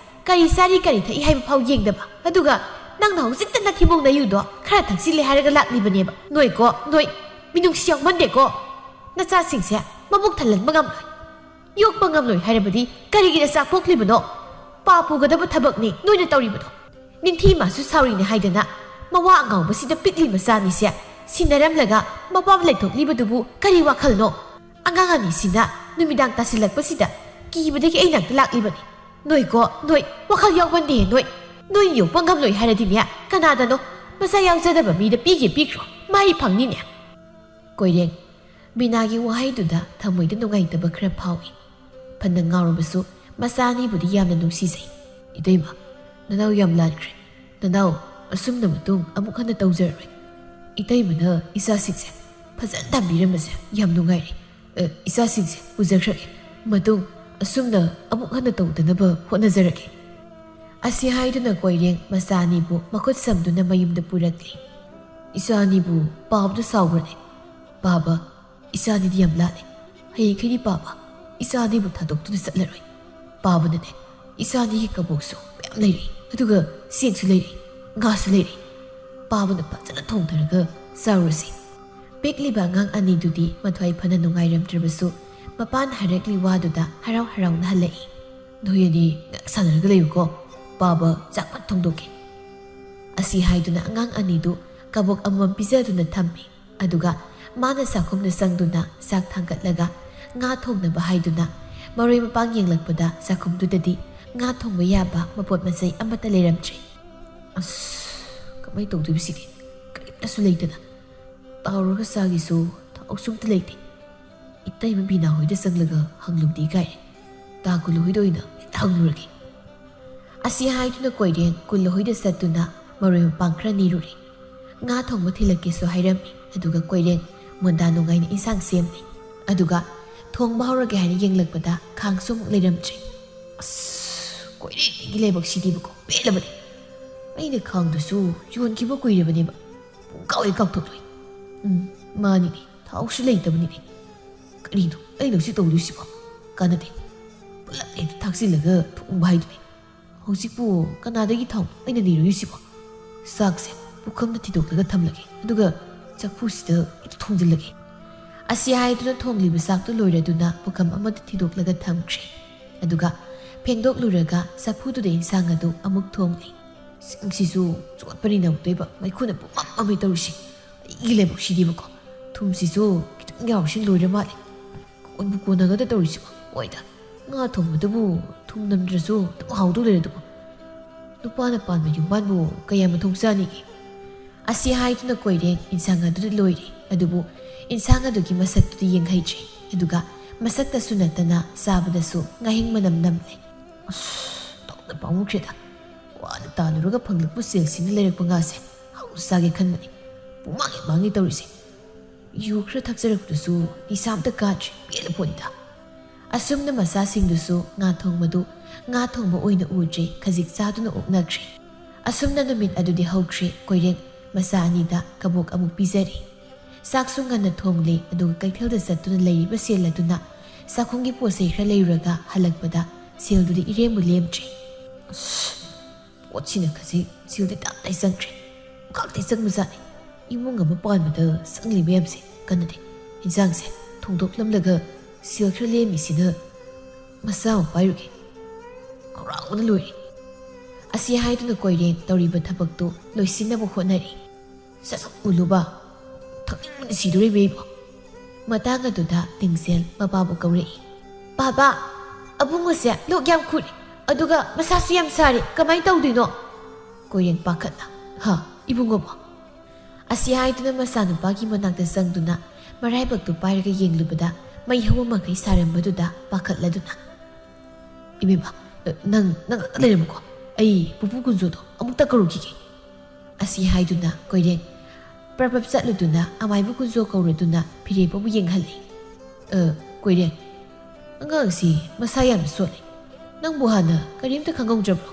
ꯀꯔꯤ ꯆꯥꯔꯤ ꯀꯔꯤ ꯊꯛꯏ ꯍꯥꯏꯕ ꯐꯥꯎ ꯌꯦꯡꯗꯕ꯫ ꯑꯗꯨꯒ ꯅꯪꯅ ꯍꯧꯖꯤꯛꯇ ꯅꯊꯤꯕꯣꯡ ꯅꯌꯨꯗꯣ ꯈꯔ ꯊꯛꯆꯤꯜꯂꯦ ꯍꯥꯏꯔꯒ ꯂꯥꯛꯂꯤꯕꯅꯦꯕ꯫ ꯅꯣꯏꯀꯣ, ꯅꯣꯏ꯫ ꯃꯤꯅꯨꯡꯁꯤ ꯌꯥꯎꯃꯟꯗꯦꯀꯣ꯫ ꯅꯆꯥꯁꯤꯡꯁꯦ ꯃꯕꯨꯛ ꯊꯜꯍꯟꯕ ꯉꯝꯂꯣꯏ꯫ ꯌꯣꯛꯄ ꯉꯝꯂꯣꯏ ꯍꯥꯏꯔꯕꯗꯤ ꯀꯔꯤꯒꯤ ꯅꯆꯥ ꯄꯣꯛꯂꯤꯕꯅꯣ? ꯄꯥ ꯄꯨꯒꯗꯕ ꯊꯕꯛꯅꯤ ꯅꯣꯏꯅ ꯇꯧꯔꯤꯕꯗꯣ꯫ ꯅꯤꯡꯊꯤ ꯃꯥꯁꯨ ꯁꯥꯎꯔꯤꯅꯦ ꯍꯥꯏꯗꯅ ꯃꯋꯥ ꯑꯉꯥꯎꯕꯁꯤꯗ ꯄꯤꯛꯂꯤ ꯃꯆꯥꯅꯤꯁꯦ ꯁꯤꯟꯅꯔꯝꯂꯒ ꯃꯄꯥꯝ ꯂꯩꯊꯣꯛꯂꯤꯕꯗꯨꯕꯨ ꯀꯔꯤ ꯋꯥꯈꯜꯅꯣ? ꯑꯉꯥꯡ ꯑꯅꯤꯁꯤꯅ ꯅꯨꯃꯤꯗꯥꯡ ꯇꯥꯁꯤꯜꯂꯛꯄꯁꯤꯗ ꯀꯤꯕꯗꯒꯤ ꯑꯩ ꯅꯥꯛꯇ ꯂꯥꯛꯂꯤꯕꯅꯤ꯫ ꯅꯣꯏꯀꯣ, ꯅꯣꯏ꯫ ꯋꯥꯈꯜ ꯌꯥꯎꯃꯟꯗꯦ ꯅꯣꯏ꯫ ꯅꯣꯏ ꯌꯣꯛꯄ ꯉꯝꯂꯣꯏ ꯍꯥꯏꯔꯗꯤꯅꯦ, ꯀꯅꯥꯗꯅꯣ ꯃꯆꯥ ꯌꯥꯎꯖꯗꯕ ꯃꯤꯗ ꯄꯤꯒꯦ ꯄꯤꯈ꯭ꯔꯣ꯫ ꯃꯍꯩ ꯐꯪꯅꯤꯅꯦ꯫ ꯀꯣꯏꯔꯦꯡ꯫ ꯕꯤꯅꯥꯒꯤ ꯋꯥꯍꯩꯗꯨꯗ ꯊꯃꯣꯏꯗ ꯅꯨꯡꯉꯥꯏꯇꯕ ꯈꯔ ꯐꯥꯎꯏ꯫ ꯐꯅ ꯉꯥꯎꯔꯕꯁꯨ ꯃꯆꯥ ꯑꯅꯤꯕꯨꯗꯤ ꯌꯥꯝꯅ ꯅꯨꯡꯁꯤꯖꯩ꯫ "ꯏꯇꯩꯃ, ꯅꯅꯥꯎ ꯌꯥꯝ ꯂꯥꯟꯈ꯭ꯔꯦ꯫ ꯅꯅꯥꯎ ꯑꯁꯨꯝꯅ ꯃꯇꯨꯡ ꯑꯃꯨꯛ ꯍꯟꯅ ꯇꯧꯖꯔꯔꯣꯏ꯫ "ꯏꯇꯩꯃꯅ ꯏꯆꯥꯁꯤꯡꯁꯦ ꯐꯖꯅ ꯇꯝꯕꯤꯔꯝꯕꯁꯦ ꯌꯥꯝ ꯅꯨꯡꯉꯥꯏꯔꯦ꯫ ꯑ, ꯏꯆꯥꯁꯤꯡꯁꯦ ꯄꯨꯖꯈ꯭ꯔꯒꯦ꯫ ꯃꯇꯨꯡ ꯑꯁꯨꯝꯅ ꯑꯃꯨꯛ ꯍꯟꯅ ꯇꯧꯗꯅꯕ ꯍꯣꯠꯅꯖꯔꯒꯦ"꯫ ꯑꯁꯤ ꯍꯥꯏꯗꯨꯅ ꯀꯣꯏꯔꯦꯡ ꯃꯆꯥ ꯑꯅꯤꯕꯨ ꯃꯈꯨꯠ ꯁꯝꯗꯨꯅ ꯃꯌꯨꯝꯗ ꯄꯨꯔꯛꯂꯤ꯫ "ꯏꯆꯥ ꯑꯅꯤꯕꯨ ꯄꯥꯕꯗ ꯁꯥꯎꯈ꯭ꯔꯅꯤ꯫ ꯄꯥꯕ, ꯏꯆꯥ ꯑꯅꯤꯗꯤ ꯌꯥꯝ ꯂꯥꯜꯂꯦ꯫ ꯍꯌꯦꯡꯈꯩꯗꯤ ꯄꯥꯕ ꯏꯆꯥ ꯑꯅꯤꯕꯨ ꯊꯥꯗꯣꯛꯇꯨꯅ ꯆꯠꯂꯔꯣꯏ꯫ ꯄꯥꯕꯅꯅꯦ, ꯏꯆꯥ ꯑꯅꯤꯒꯤ ꯀꯕꯣꯛꯁꯨ ꯃꯌꯥꯝ ꯂꯩꯔꯤ, ꯑꯗꯨꯒ ꯆꯦꯡꯁꯨ ꯂꯩꯔꯤ, ꯉꯥꯁꯨ ꯂꯩꯔꯤ꯫ ꯄꯥꯕꯅ ꯐꯖꯅ ꯊꯣꯡꯊꯔꯒ ꯆꯥꯔꯨꯁꯤ"꯫ ꯄꯤꯛꯂꯤꯕ ꯑꯉꯥꯡ ꯑꯅꯤꯗꯨꯗꯤ ꯃꯊ꯭ꯋꯥꯏ ꯐꯅ ꯅꯨꯡꯉꯥꯏꯔꯝꯗ꯭ꯔꯕꯁꯨ, ꯃꯄꯥꯅ ꯍꯥꯏꯔꯛꯂꯤ ꯋꯥꯗꯨꯗ ꯍꯔꯥꯎ ꯍꯔꯥꯎꯅ ꯍꯜꯂꯛꯏ꯫ "ꯅꯣꯏ ꯑꯅꯤ ꯉꯥꯏꯍꯥꯛ ꯁꯥꯟꯅꯔꯒ ꯂꯩꯌꯨꯀꯣ꯫ ꯄꯥꯕ ꯆꯥꯛ ꯐꯠ ꯊꯣꯡꯗꯣꯛꯀꯦ"꯫ ꯑꯁꯤ ꯍꯥꯏꯗꯨꯅ ꯑꯉꯥꯡ ꯑꯅꯤꯗꯨ ꯀꯕꯣꯛ ꯑꯃꯃꯝ ꯄꯤꯖꯗꯨꯅ ꯊꯝꯃꯤ꯫ ꯑꯗꯨꯒ ꯃꯥꯅ ꯆꯥꯛꯈꯨꯝꯗ ꯆꯪꯗꯨꯅ ꯆꯥꯛ ꯊꯥꯡꯒꯠꯂꯒ ꯉꯥ ꯊꯣꯡꯅꯕ ꯍꯥꯏꯗꯨꯅ ꯃꯔꯣꯏ ꯃꯄꯥꯡ ꯌꯦꯡꯂꯛꯄꯗ, ꯆꯥꯛꯈꯨꯝꯗꯨꯗꯗꯤ ꯉꯥ ꯊꯣꯡꯕ ꯌꯥꯕ ꯃꯄꯣꯠ ꯃꯆꯩ ꯑꯃꯠꯇ ꯂꯩꯔꯝꯗ꯭ꯔꯦ꯫ "ꯑꯁ, ꯀꯃꯥꯏꯅ ꯇꯧꯗꯣꯏꯕ ꯁꯤꯗꯤ? ꯀꯔꯤꯝꯇꯁꯨ ꯂꯩꯇꯅ꯫ ꯇꯥꯎꯔꯒ ꯆꯥꯒꯦꯁꯨ ꯊꯥꯎꯁꯨ ꯑꯝꯇ ꯂꯩꯇꯦ꯫ ꯏꯇꯩꯃ ꯕꯤꯅꯥ ꯍꯣꯏꯗ ꯆꯪꯂꯒ ꯍꯪꯂꯨꯕꯗꯤ ꯀꯥꯏꯔꯦ꯫ ꯇꯥ ꯀꯨꯜꯂꯨ ꯍꯣꯏꯗ ꯑꯣꯏꯅ ꯍꯦꯛꯇ ꯍꯪꯂꯨꯔꯒꯦ"꯫ ꯑꯁꯤ ꯍꯥꯏꯗꯨꯅ ꯀꯣꯏꯔꯦꯡ ꯀꯨꯜꯂꯨ ꯍꯣꯏꯗ ꯆꯠꯇꯨꯅ ꯃꯔꯣꯏ ꯃꯄꯥꯡ ꯈꯔ ꯅꯤꯔꯨꯔꯦ꯫ ꯉꯥ ꯊꯣꯡꯕ ꯊꯤꯜꯂꯛꯀꯦꯁꯨ ꯍꯥꯏꯔꯝꯃꯤ꯫ ꯑꯗꯨꯒ ꯀꯣꯏꯔꯦꯡ ꯃꯣꯟꯗꯥ ꯅꯨꯡꯉꯥꯏꯅ ꯏꯟꯁꯥꯡ ꯁꯦꯝꯃꯤ꯫ ꯑꯗꯨꯒ ꯊꯣꯡꯕ ꯍꯧꯔꯒꯦ ꯍꯥꯏꯅ ꯌꯦꯡꯂꯛꯄꯗ ꯈꯥꯡꯁꯨ ꯑꯃꯨꯛ ꯂꯩꯔꯝꯗ꯭ꯔꯦ꯫ "ꯑꯁ, ꯀꯣꯏꯔꯦꯡꯒꯤ ꯂꯥꯏꯕꯛꯁꯤꯗꯤꯕꯀꯣ ꯄꯦꯜꯂꯕꯅꯦ꯫ ꯑꯩꯅ ꯈꯥꯡꯗꯨꯁꯨ ꯌꯣꯟꯈꯤꯕ ꯀꯨꯏꯔꯕꯅꯦꯕ꯫ ꯄꯨꯡꯀꯥꯎ ꯍꯦꯛ ꯀꯥꯎꯊꯣꯛꯂꯣꯏ꯫ ꯎꯝ, ꯃꯥꯅꯤꯅꯦ, ꯊꯥꯎꯁꯨ ꯂꯩꯇꯕꯅꯤꯅꯦ꯫ ꯀꯔꯤꯅꯣ ꯑꯩꯅ ꯍꯧꯖꯤꯛ ꯇꯧꯗꯣꯏꯁꯤꯕꯣ? ꯀꯥꯟꯅꯗꯦ꯫ ꯄꯨꯂꯞ ꯍꯦꯛꯇ ꯊꯥꯛꯆꯤꯜꯂꯒ ꯊꯣꯡꯕ ꯍꯥꯏꯗꯨꯅꯤ꯫ ꯍꯧꯖꯤꯛꯄꯨ ꯀꯅꯥꯗꯒꯤ ꯊꯥꯎ ꯑꯩꯅ ꯅꯤꯔꯨꯏꯁꯤꯕꯣ? ꯆꯥꯛꯁꯦ ꯄꯨꯈꯝꯗ ꯊꯤꯗꯣꯛꯂꯒ ꯊꯝꯂꯒꯦ, ꯑꯗꯨꯒ ꯆꯐꯨꯁꯤꯗ ꯍꯦꯛꯇ ꯊꯣꯡꯖꯤꯜꯂꯒꯦ"꯫ ꯑꯁꯤ ꯍꯥꯏꯗꯨꯅ ꯊꯣꯡꯂꯤꯕ ꯆꯥꯛꯇꯨ ꯂꯣꯏꯔꯗꯨꯅ ꯄꯨꯈꯝ ꯑꯃꯗ ꯊꯤꯗꯣꯛꯂꯒ ꯊꯝꯈ꯭ꯔꯦ꯫ ꯑꯗꯨꯒ ꯐꯦꯡꯗꯣꯛꯂꯨꯔꯒ ꯆꯐꯨꯗꯨꯗ ꯏꯟꯁꯥꯡ ꯑꯗꯨ ꯑꯃꯨꯛ ꯊꯣꯡꯂꯤ꯫ ꯁꯤꯡꯁꯤꯁꯨ ꯆꯣꯠꯄꯅꯤꯅ ꯑꯃꯨꯛꯇꯣꯏꯕ ꯃꯩꯈꯨꯅ ꯄꯨꯝꯃꯝ ꯃꯝꯃꯤ ꯇꯧꯔꯤꯁꯤ꯫ ꯑꯩꯒꯤ ꯂꯥꯏꯕꯛꯁꯤꯗꯤꯕꯀꯣ, ꯊꯨꯝꯁꯤꯁꯨ ꯈꯤꯇꯪ ꯌꯥꯎꯔꯤꯁꯤ ꯂꯣꯏꯔ ꯃꯥꯜꯂꯦ꯫ ꯀꯣꯟꯕꯨ ꯀꯣꯟꯅꯒꯗ ꯇꯧꯔꯤꯁꯤꯕꯣ? ꯍꯣꯏꯗ, ꯉꯥ ꯊꯣꯡꯕꯗꯨꯕꯨ ꯊꯨꯝ ꯅꯝꯗ꯭ꯔꯁꯨ ꯑꯗꯨꯝ ꯍꯥꯎꯗꯧ ꯂꯩꯔꯗꯨꯕꯨ꯫ ꯅꯨꯄꯥꯅ ꯄꯥꯟꯕ ꯌꯨꯝꯕꯥꯟꯕꯨ ꯀꯌꯥ ꯃꯊꯣꯡ ꯆꯥꯅꯤꯒꯦ? ꯑꯁꯤ ꯍꯥꯏꯗꯨꯅ ꯀꯣꯏꯔꯦꯡ ꯏꯟꯁꯥꯡ ꯑꯗꯨꯗ ꯂꯣꯏꯔꯦ꯫ ꯑꯗꯨꯕꯨ ꯏꯟꯁꯥꯡ ꯑꯗꯨꯒꯤ ꯃꯁꯛꯇꯨꯗꯤ ꯌꯦꯡꯍꯩꯗ꯭ꯔꯦ꯫ ꯑꯗꯨꯒ ꯃꯁꯛꯇꯁꯨ ꯅꯠꯇꯅ ꯆꯥꯕꯗꯁꯨ ꯉꯥꯍꯤꯡ ꯃꯅꯝ ꯅꯝꯂꯦ꯫ "ꯑꯁ, ꯇꯧꯗ ꯄꯥꯝꯃꯨꯈ꯭ꯔꯦꯗ꯫ ꯋꯥꯅ ꯇꯥꯜꯂꯨꯔꯒ ꯐꯪꯂꯛꯄ ꯁꯦꯜꯁꯤꯅ ꯂꯩꯔꯛꯄ ꯉꯥꯁꯦ ꯍꯥꯎꯅ ꯆꯥꯒꯦ ꯈꯟꯕꯅꯤ꯫ ꯃꯥꯡꯉꯦ ꯃꯥꯡꯉꯦ ꯇꯧꯔꯤꯁꯦ꯫ ꯌꯨ ꯈꯔ ꯊꯛꯆꯔꯛꯄꯗꯨꯁꯨ ꯅꯤꯁꯥ ꯑꯝꯇ ꯀꯥꯗ꯭ꯔꯦ, ꯄꯦꯜꯂ ꯄꯣꯠꯅꯤꯗ꯫ ꯑꯁꯨꯝꯅ ꯃꯆꯥꯁꯤꯡꯗꯨꯁꯨ ꯉꯥ ꯊꯣꯡꯕꯗꯨ ꯉꯥ ꯊꯣꯡꯕ ꯑꯣꯏꯅ ꯎꯗ꯭ꯔꯦ, ꯈꯖꯤꯛ ꯆꯥꯗꯨꯅ ꯑꯣꯛꯅꯈ꯭ꯔꯦ꯫ ꯑꯁꯨꯝꯅ ꯅꯨꯃꯤꯠ ꯑꯗꯨꯗꯤ ꯍꯧꯈ꯭ꯔꯦ꯫ ꯀꯣꯏꯔꯦꯡ ꯃꯆꯥ ꯑꯅꯤꯗ ꯀꯕꯣꯛ ꯑꯃꯨꯛ ꯄꯤꯖꯔꯦ꯫ ꯆꯥꯛꯁꯨ ꯉꯟꯅ ꯊꯣꯡꯂꯦ, ꯑꯗꯨꯒ ꯀꯩꯊꯦꯜꯗ ꯆꯠꯇꯨꯅ ꯂꯩꯔꯤꯕ ꯁꯦꯜ ꯑꯗꯨꯅ ꯆꯥꯛꯈꯨꯝꯒꯤ ꯄꯣꯠ ꯆꯩ ꯈꯔ ꯂꯩꯔꯨꯔꯒ ꯍꯜꯂꯛꯄꯗ ꯁꯦꯜꯗꯨꯗꯤ ꯏꯔꯦꯝꯕꯨ ꯂꯦꯝꯗ꯭ꯔꯦ꯫ ꯑꯁ, ꯄꯣꯠꯁꯤꯅ ꯈꯖꯤꯛ ꯁꯦꯜꯗꯤ ꯇꯞꯇꯥꯏ ꯆꯪꯈ꯭ꯔꯦ꯫ ꯄꯨꯡꯀꯛꯇꯤ ꯆꯪꯕꯖꯥꯠꯅꯤ꯫ ꯏꯃꯨꯡ ꯑꯃ ꯄꯥꯟꯕꯗ ꯆꯪꯂꯤ ꯃꯌꯥꯝꯁꯦ ꯀꯟꯅꯗꯦ꯫ ꯏꯟꯁꯥꯡꯁꯦ ꯊꯣꯡꯗꯣꯛꯂꯝꯂꯒ ꯁꯦꯜ ꯈꯔ ꯂꯦꯝꯃꯤꯁꯤꯅ ꯃꯆꯥ ꯑꯃ ꯄꯥꯏꯔꯨꯒꯦ꯫ ꯈꯧꯔꯥꯡꯕꯅ ꯂꯣꯏꯔꯦ꯫ ꯑꯁꯤ ꯍꯥꯏꯗꯨꯅ ꯀꯣꯏꯔꯦꯡ ꯇꯧꯔꯤꯕ ꯊꯕꯛꯇꯨ ꯂꯣꯏꯁꯤꯟꯅꯕ ꯍꯣꯠꯅꯔꯤ꯫ ꯁꯠ ꯁꯠ ꯃꯨꯜꯂꯨꯕ, ꯊꯛꯅꯤꯡꯕꯅ ꯁꯤꯗꯣꯔꯦ ꯏꯕꯦꯝꯃ꯫ ꯃꯇꯥꯡ ꯑꯗꯨꯗ ꯂꯤꯡꯖꯦꯜ ꯃꯄꯥꯕꯨ ꯀꯧꯔꯛꯏ꯫ "ꯕꯥꯕꯥ, ꯑꯕꯨꯡꯉꯣꯁꯦ ꯂꯣꯛ ꯌꯥꯝ ꯈꯨꯔꯦ, ꯑꯗꯨꯒ ꯃꯁꯥꯁꯨ ꯌꯥꯝ ꯁꯥꯔꯦ, ꯀꯃꯥꯏꯅ ꯇꯧꯗꯣꯏꯅꯣ?" ꯀꯣꯏꯔꯦꯡ ꯄꯥꯈꯠꯅ, "ꯍꯥ, ꯏꯕꯨꯡꯉꯣꯕꯣ?" ꯑꯁꯤ ꯍꯥꯏꯗꯨꯅ ꯃꯆꯥꯅꯨꯄꯥꯒꯤ ꯃꯅꯥꯛꯇ ꯆꯪꯗꯨꯅ ꯃꯔꯥꯏꯕꯛꯇꯨ ꯄꯥꯏꯔꯒ ꯌꯦꯡꯂꯨꯕꯗ ꯃꯩ ꯍꯧꯕ ꯃꯈꯩ ꯁꯥꯔꯝꯕꯗꯨꯗ ꯄꯥꯈꯠꯂꯗꯨꯅ, "ꯏꯕꯦꯝꯃ, ꯅꯪ, ꯅꯪ ꯂꯩꯔꯝꯃꯨꯀꯣ, ꯑꯩ ꯄꯨꯄꯨ ꯀꯨꯟꯖꯣꯗꯣ ꯑꯃꯨꯛꯇ ꯀꯧꯔꯨꯈꯤꯒꯦ꯫" ꯑꯁꯤ ꯍꯥꯏꯗꯨꯅ ꯀꯣꯏꯔꯦꯡ ꯄ꯭ꯔꯞ ꯄ꯭ꯔꯞ ꯆꯠꯂꯨꯗꯨꯅ ꯑꯃꯥꯏꯕ ꯀꯨꯟꯖꯣ ꯀꯧꯔꯗꯨꯅ ꯐꯤꯔꯦꯞꯄꯕꯨ ꯌꯦꯡꯍꯜꯂꯤ꯫ "ꯑ, ꯀꯣꯏꯔꯦꯡ, ꯑꯉꯥꯡꯁꯤ ꯃꯁꯥ ꯌꯥꯝꯅ ꯁꯣꯜꯂꯤ꯫ ꯅꯪꯕꯨ ꯍꯥꯟꯅ ꯀꯔꯤꯝꯇ ꯈꯪꯍꯧꯗ꯭ꯔꯕ꯭ꯔꯣ?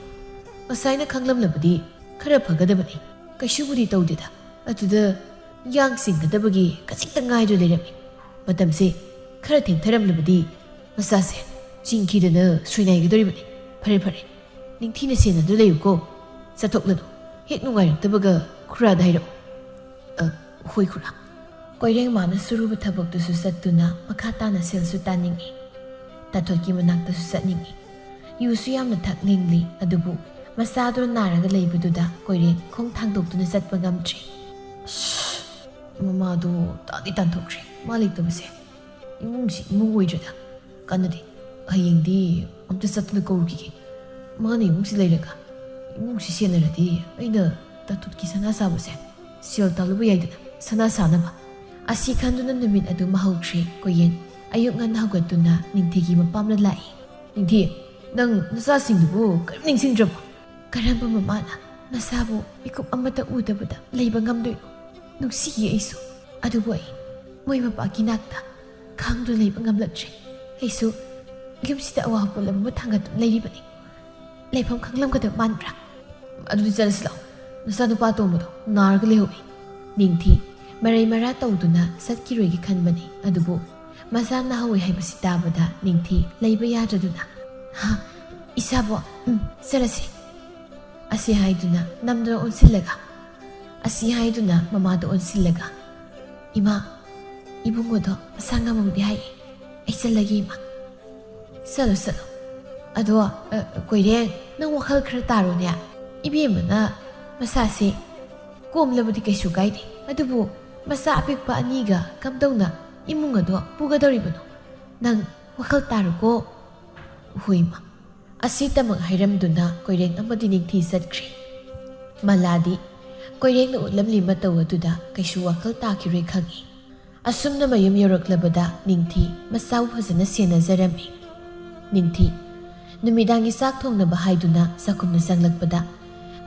ꯉꯁꯥꯏꯅ ꯈꯪꯂꯝꯂꯕꯗꯤ ꯈꯔ ꯐꯒꯗꯕꯅꯤ꯫ ꯀꯩꯁꯨꯕꯨꯗꯤ ꯇꯧꯗꯦꯗ꯫ ꯑꯗꯨꯗ ꯌꯥꯡ ꯆꯤꯡꯒꯗꯕꯒꯤ ꯈꯖꯤꯛꯇ ꯉꯥꯏꯗꯨ ꯂꯩꯔꯝꯃꯤ꯫ ꯃꯇꯝꯁꯦ ꯈꯔ ꯊꯦꯡꯊꯔꯝꯂꯕꯗꯤ ꯃꯁꯥꯁꯦ ꯆꯤꯡꯈꯤꯗꯅ ꯁꯣꯏꯅꯥꯏꯒꯗꯧꯔꯤꯕꯅꯤ꯫ ꯐꯔꯦ, ꯐꯔꯦ, ꯅꯤꯡꯊꯤꯅ ꯁꯦꯟꯅꯗꯨ ꯂꯩꯌꯨꯀꯣ꯫ ꯆꯠꯊꯣꯛꯂꯅꯨ꯫ ꯍꯦꯛ ꯅꯨꯡꯉꯥꯏꯔꯛꯇꯕꯒ ꯈꯨꯔꯥꯗ ꯍꯥꯏꯔꯛꯑꯣ꯫" "ꯑ, ꯍꯣꯏ ꯈꯨꯔꯥ꯫" ꯀꯣꯏꯔꯦꯡ ꯃꯥꯅ ꯁꯨꯔꯨꯕ ꯊꯕꯛꯇꯨꯁꯨ ꯆꯠꯇꯨꯅ ꯃꯈꯥ ꯇꯥꯅ ꯁꯦꯜꯁꯨ ꯇꯥꯅꯤꯡꯏ꯫ ꯇꯥꯊꯣꯠꯀꯤ ꯃꯅꯥꯛꯇꯁꯨ ꯆꯠꯅꯤꯡꯏ꯫ ꯌꯨꯁꯨ ꯌꯥꯝꯅ ꯊꯛꯅꯤꯡꯂꯤ, ꯑꯗꯨꯕꯨ ꯃꯆꯥꯗꯨ ꯅꯥꯔꯒ ꯂꯩꯕꯗꯨꯗ ꯀꯣꯏꯔꯦꯡ ꯈꯣꯡ ꯊꯥꯡꯗꯣꯛꯇꯨꯅ ꯆꯠꯄ ꯉꯝꯗ꯭ꯔꯦ꯫ ꯑꯁ, ꯃꯃꯥꯗꯣ ꯇꯥꯗꯤ ꯇꯥꯟꯊꯣꯛꯈ꯭ꯔꯦ꯫ ꯃꯥ ꯂꯩꯇꯕꯁꯦ ꯏꯃꯨꯡꯁꯤ ꯏꯃꯨꯡ ꯑꯣꯏꯗ꯭ꯔꯦꯗ꯫ ꯀꯥꯟꯅꯗꯦ꯫ ꯍꯌꯦꯡꯗꯤ ꯑꯝꯇ ꯆꯠꯇꯨꯅ ꯀꯧꯔꯨꯈꯤꯒꯦ꯫ ꯃꯥꯅ ꯏꯃꯨꯡꯁꯤ ꯂꯩꯔꯒ ꯏꯃꯨꯡꯁꯤ ꯁꯦꯟꯅꯔꯗꯤ ꯑꯩꯅ ꯇꯥꯊꯨꯠꯀꯤ ꯁꯅꯥ ꯁꯥꯕꯁꯦ ꯁꯦꯜ ꯇꯥꯜꯂꯨꯕ ꯌꯥꯏꯗꯅ, ꯁꯅꯥ ꯁꯥꯅꯕ꯫ ꯑꯁꯤ ꯈꯟꯗꯨꯅ ꯅꯨꯃꯤꯠ ꯑꯗꯨ ꯃꯍꯧꯈ꯭ꯔꯦ꯫ ꯀꯣꯏꯌꯦꯟ ꯑꯌꯨꯛ ꯉꯟꯅ ꯍꯧꯒꯠꯇꯨꯅ ꯅꯤꯡꯊꯤꯒꯤ ꯃꯄꯥꯝꯗ ꯂꯥꯛꯏ꯫ "ꯅꯤꯡꯊꯤ, ꯅꯪ ꯅꯆꯥꯁꯤꯡꯗꯨꯕꯨ ꯀꯔꯤꯝ ꯅꯤꯡꯁꯤꯡꯗ꯭ꯔꯕꯣ?" ꯀꯔꯝꯕ ꯃꯃꯥꯅ ꯃꯆꯥꯕꯨ ꯃꯤꯀꯨꯞ ꯑꯃꯇ ꯎꯗꯕꯗ ꯂꯩꯕ ꯉꯝꯗꯣꯏꯅꯣ? ꯅꯨꯡꯁꯤꯌꯦ ꯑꯩꯁꯨ꯫ ꯑꯗꯨꯕꯨ ꯑꯩ ꯃꯣꯏ ꯃꯄꯥꯒꯤ ꯅꯥꯛꯇ ꯈꯥꯡꯗꯨꯅ ꯂꯩꯕ ꯉꯝꯂꯛꯇ꯭ꯔꯦ꯫ ꯑꯩꯁꯨ ꯌꯨꯝꯁꯤꯗ ꯑꯋꯥꯕ ꯄꯣꯠꯂꯝ ꯑꯃ ꯊꯥꯡꯒꯠꯇꯨꯅ ꯂꯩꯔꯤꯕꯅꯤ꯫ ꯂꯩꯐꯝ ꯈꯪꯂꯝꯒꯗꯕ ꯃꯥꯟꯕ꯭ꯔꯥ? ꯑꯗꯨꯗꯤ ꯆꯠꯂꯁꯤ ꯂꯥꯛꯑꯣ꯫ ꯅꯆꯥꯅꯨꯄꯥ ꯑꯇꯣꯝꯕꯗꯣ ꯅꯥꯔꯒ ꯂꯩꯍꯧꯏ꯫ ꯅꯤꯡꯊꯤ ꯃꯔꯩ ꯃꯔꯥ ꯇꯧꯗꯨꯅ ꯆꯠꯈꯤꯔꯣꯏꯒꯦ ꯈꯟꯕꯅꯤ, ꯑꯗꯨꯕꯨ ꯃꯆꯥ ꯅꯥꯍꯧꯏ ꯍꯥꯏꯕꯁꯤ ꯇꯥꯕꯗ ꯅꯤꯡꯊꯤ ꯂꯩꯕ ꯌꯥꯗ꯭ꯔꯗꯨꯅ, "ꯍꯥ, ꯏꯁꯥꯕꯣ, ꯎꯝ, ꯆꯠꯂꯁꯤ" ꯑꯁꯤ ꯍꯥꯏꯗꯨꯅ ꯅꯝꯗꯨꯅ ꯑꯣꯟꯁꯤꯜꯂꯒ, ꯑꯁꯤ ꯍꯥꯏꯗꯨꯅ ꯃꯃꯥꯗ ꯑꯣꯟꯁꯤꯜꯂꯒ, "ꯏꯃꯥ, ꯏꯕꯨꯡꯉꯣꯗꯣ ꯃꯁꯥ ꯉꯝꯃꯧꯗꯦ ꯍꯥꯏꯌꯦ꯫ ꯑꯩ ꯆꯠꯂꯒꯦ, ꯏꯃꯥ꯫" "ꯆꯠꯂꯣ, ꯆꯠꯂꯣ꯫ ꯑꯗꯣ, ꯑ, ꯀꯣꯏꯔꯦꯡ, ꯅꯪ ꯋꯥꯈꯜ ꯈꯔ ꯇꯥꯔꯣꯅꯦ꯫ ꯏꯕꯦꯝꯃꯅ ꯃꯁꯥꯁꯦ ꯀꯣꯝꯂꯕꯗꯤ ꯀꯩꯁꯨ ꯀꯥꯏꯗꯦ꯫ ꯑꯗꯨꯕꯨ ꯃꯆꯥ ꯑꯄꯤꯛꯄ ꯑꯅꯤꯒ ꯀꯝꯗꯧꯅ ꯏꯃꯨꯡ ꯑꯗꯣ ꯄꯨꯒꯗꯧꯔꯤꯕꯅꯣ? ꯅꯪ ꯋꯥꯈꯜ ꯇꯥꯔꯣꯀꯣ꯫" ꯍꯣꯏ, ꯏꯃꯥ꯫ ꯑꯁꯤꯇꯃꯛ ꯍꯥꯏꯔꯝꯗꯨꯅ ꯀꯣꯏꯔꯦꯡ ꯑꯃꯗꯤ ꯅꯤꯡꯊꯤ ꯆꯠꯈ꯭ꯔꯦ꯫ ꯃꯂꯥꯗꯤ ꯀꯣꯏꯔꯦꯡꯅ ꯎꯠꯂꯝꯂꯤ ꯃꯇꯧ ꯑꯗꯨꯗ ꯀꯩꯁꯨ ꯋꯥꯈꯜ ꯇꯥꯈꯤꯔꯣꯏ ꯈꯪꯏ꯫ ꯑꯁꯨꯝꯅ ꯃꯌꯨꯝ ꯌꯧꯔꯛꯂꯕꯗ ꯅꯤꯡꯊꯤ ꯃꯆꯥꯕꯨ ꯐꯖꯅ ꯁꯦꯟꯅꯖꯔꯝꯃꯤ꯫ ꯅꯤꯡꯊꯤ ꯅꯨꯃꯤꯗꯥꯡꯒꯤ ꯆꯥꯛ ꯊꯣꯡꯅꯕ ꯍꯥꯏꯗꯨꯅ ꯆꯥꯛꯈꯨꯝꯗ ꯆꯪꯂꯛꯄꯗ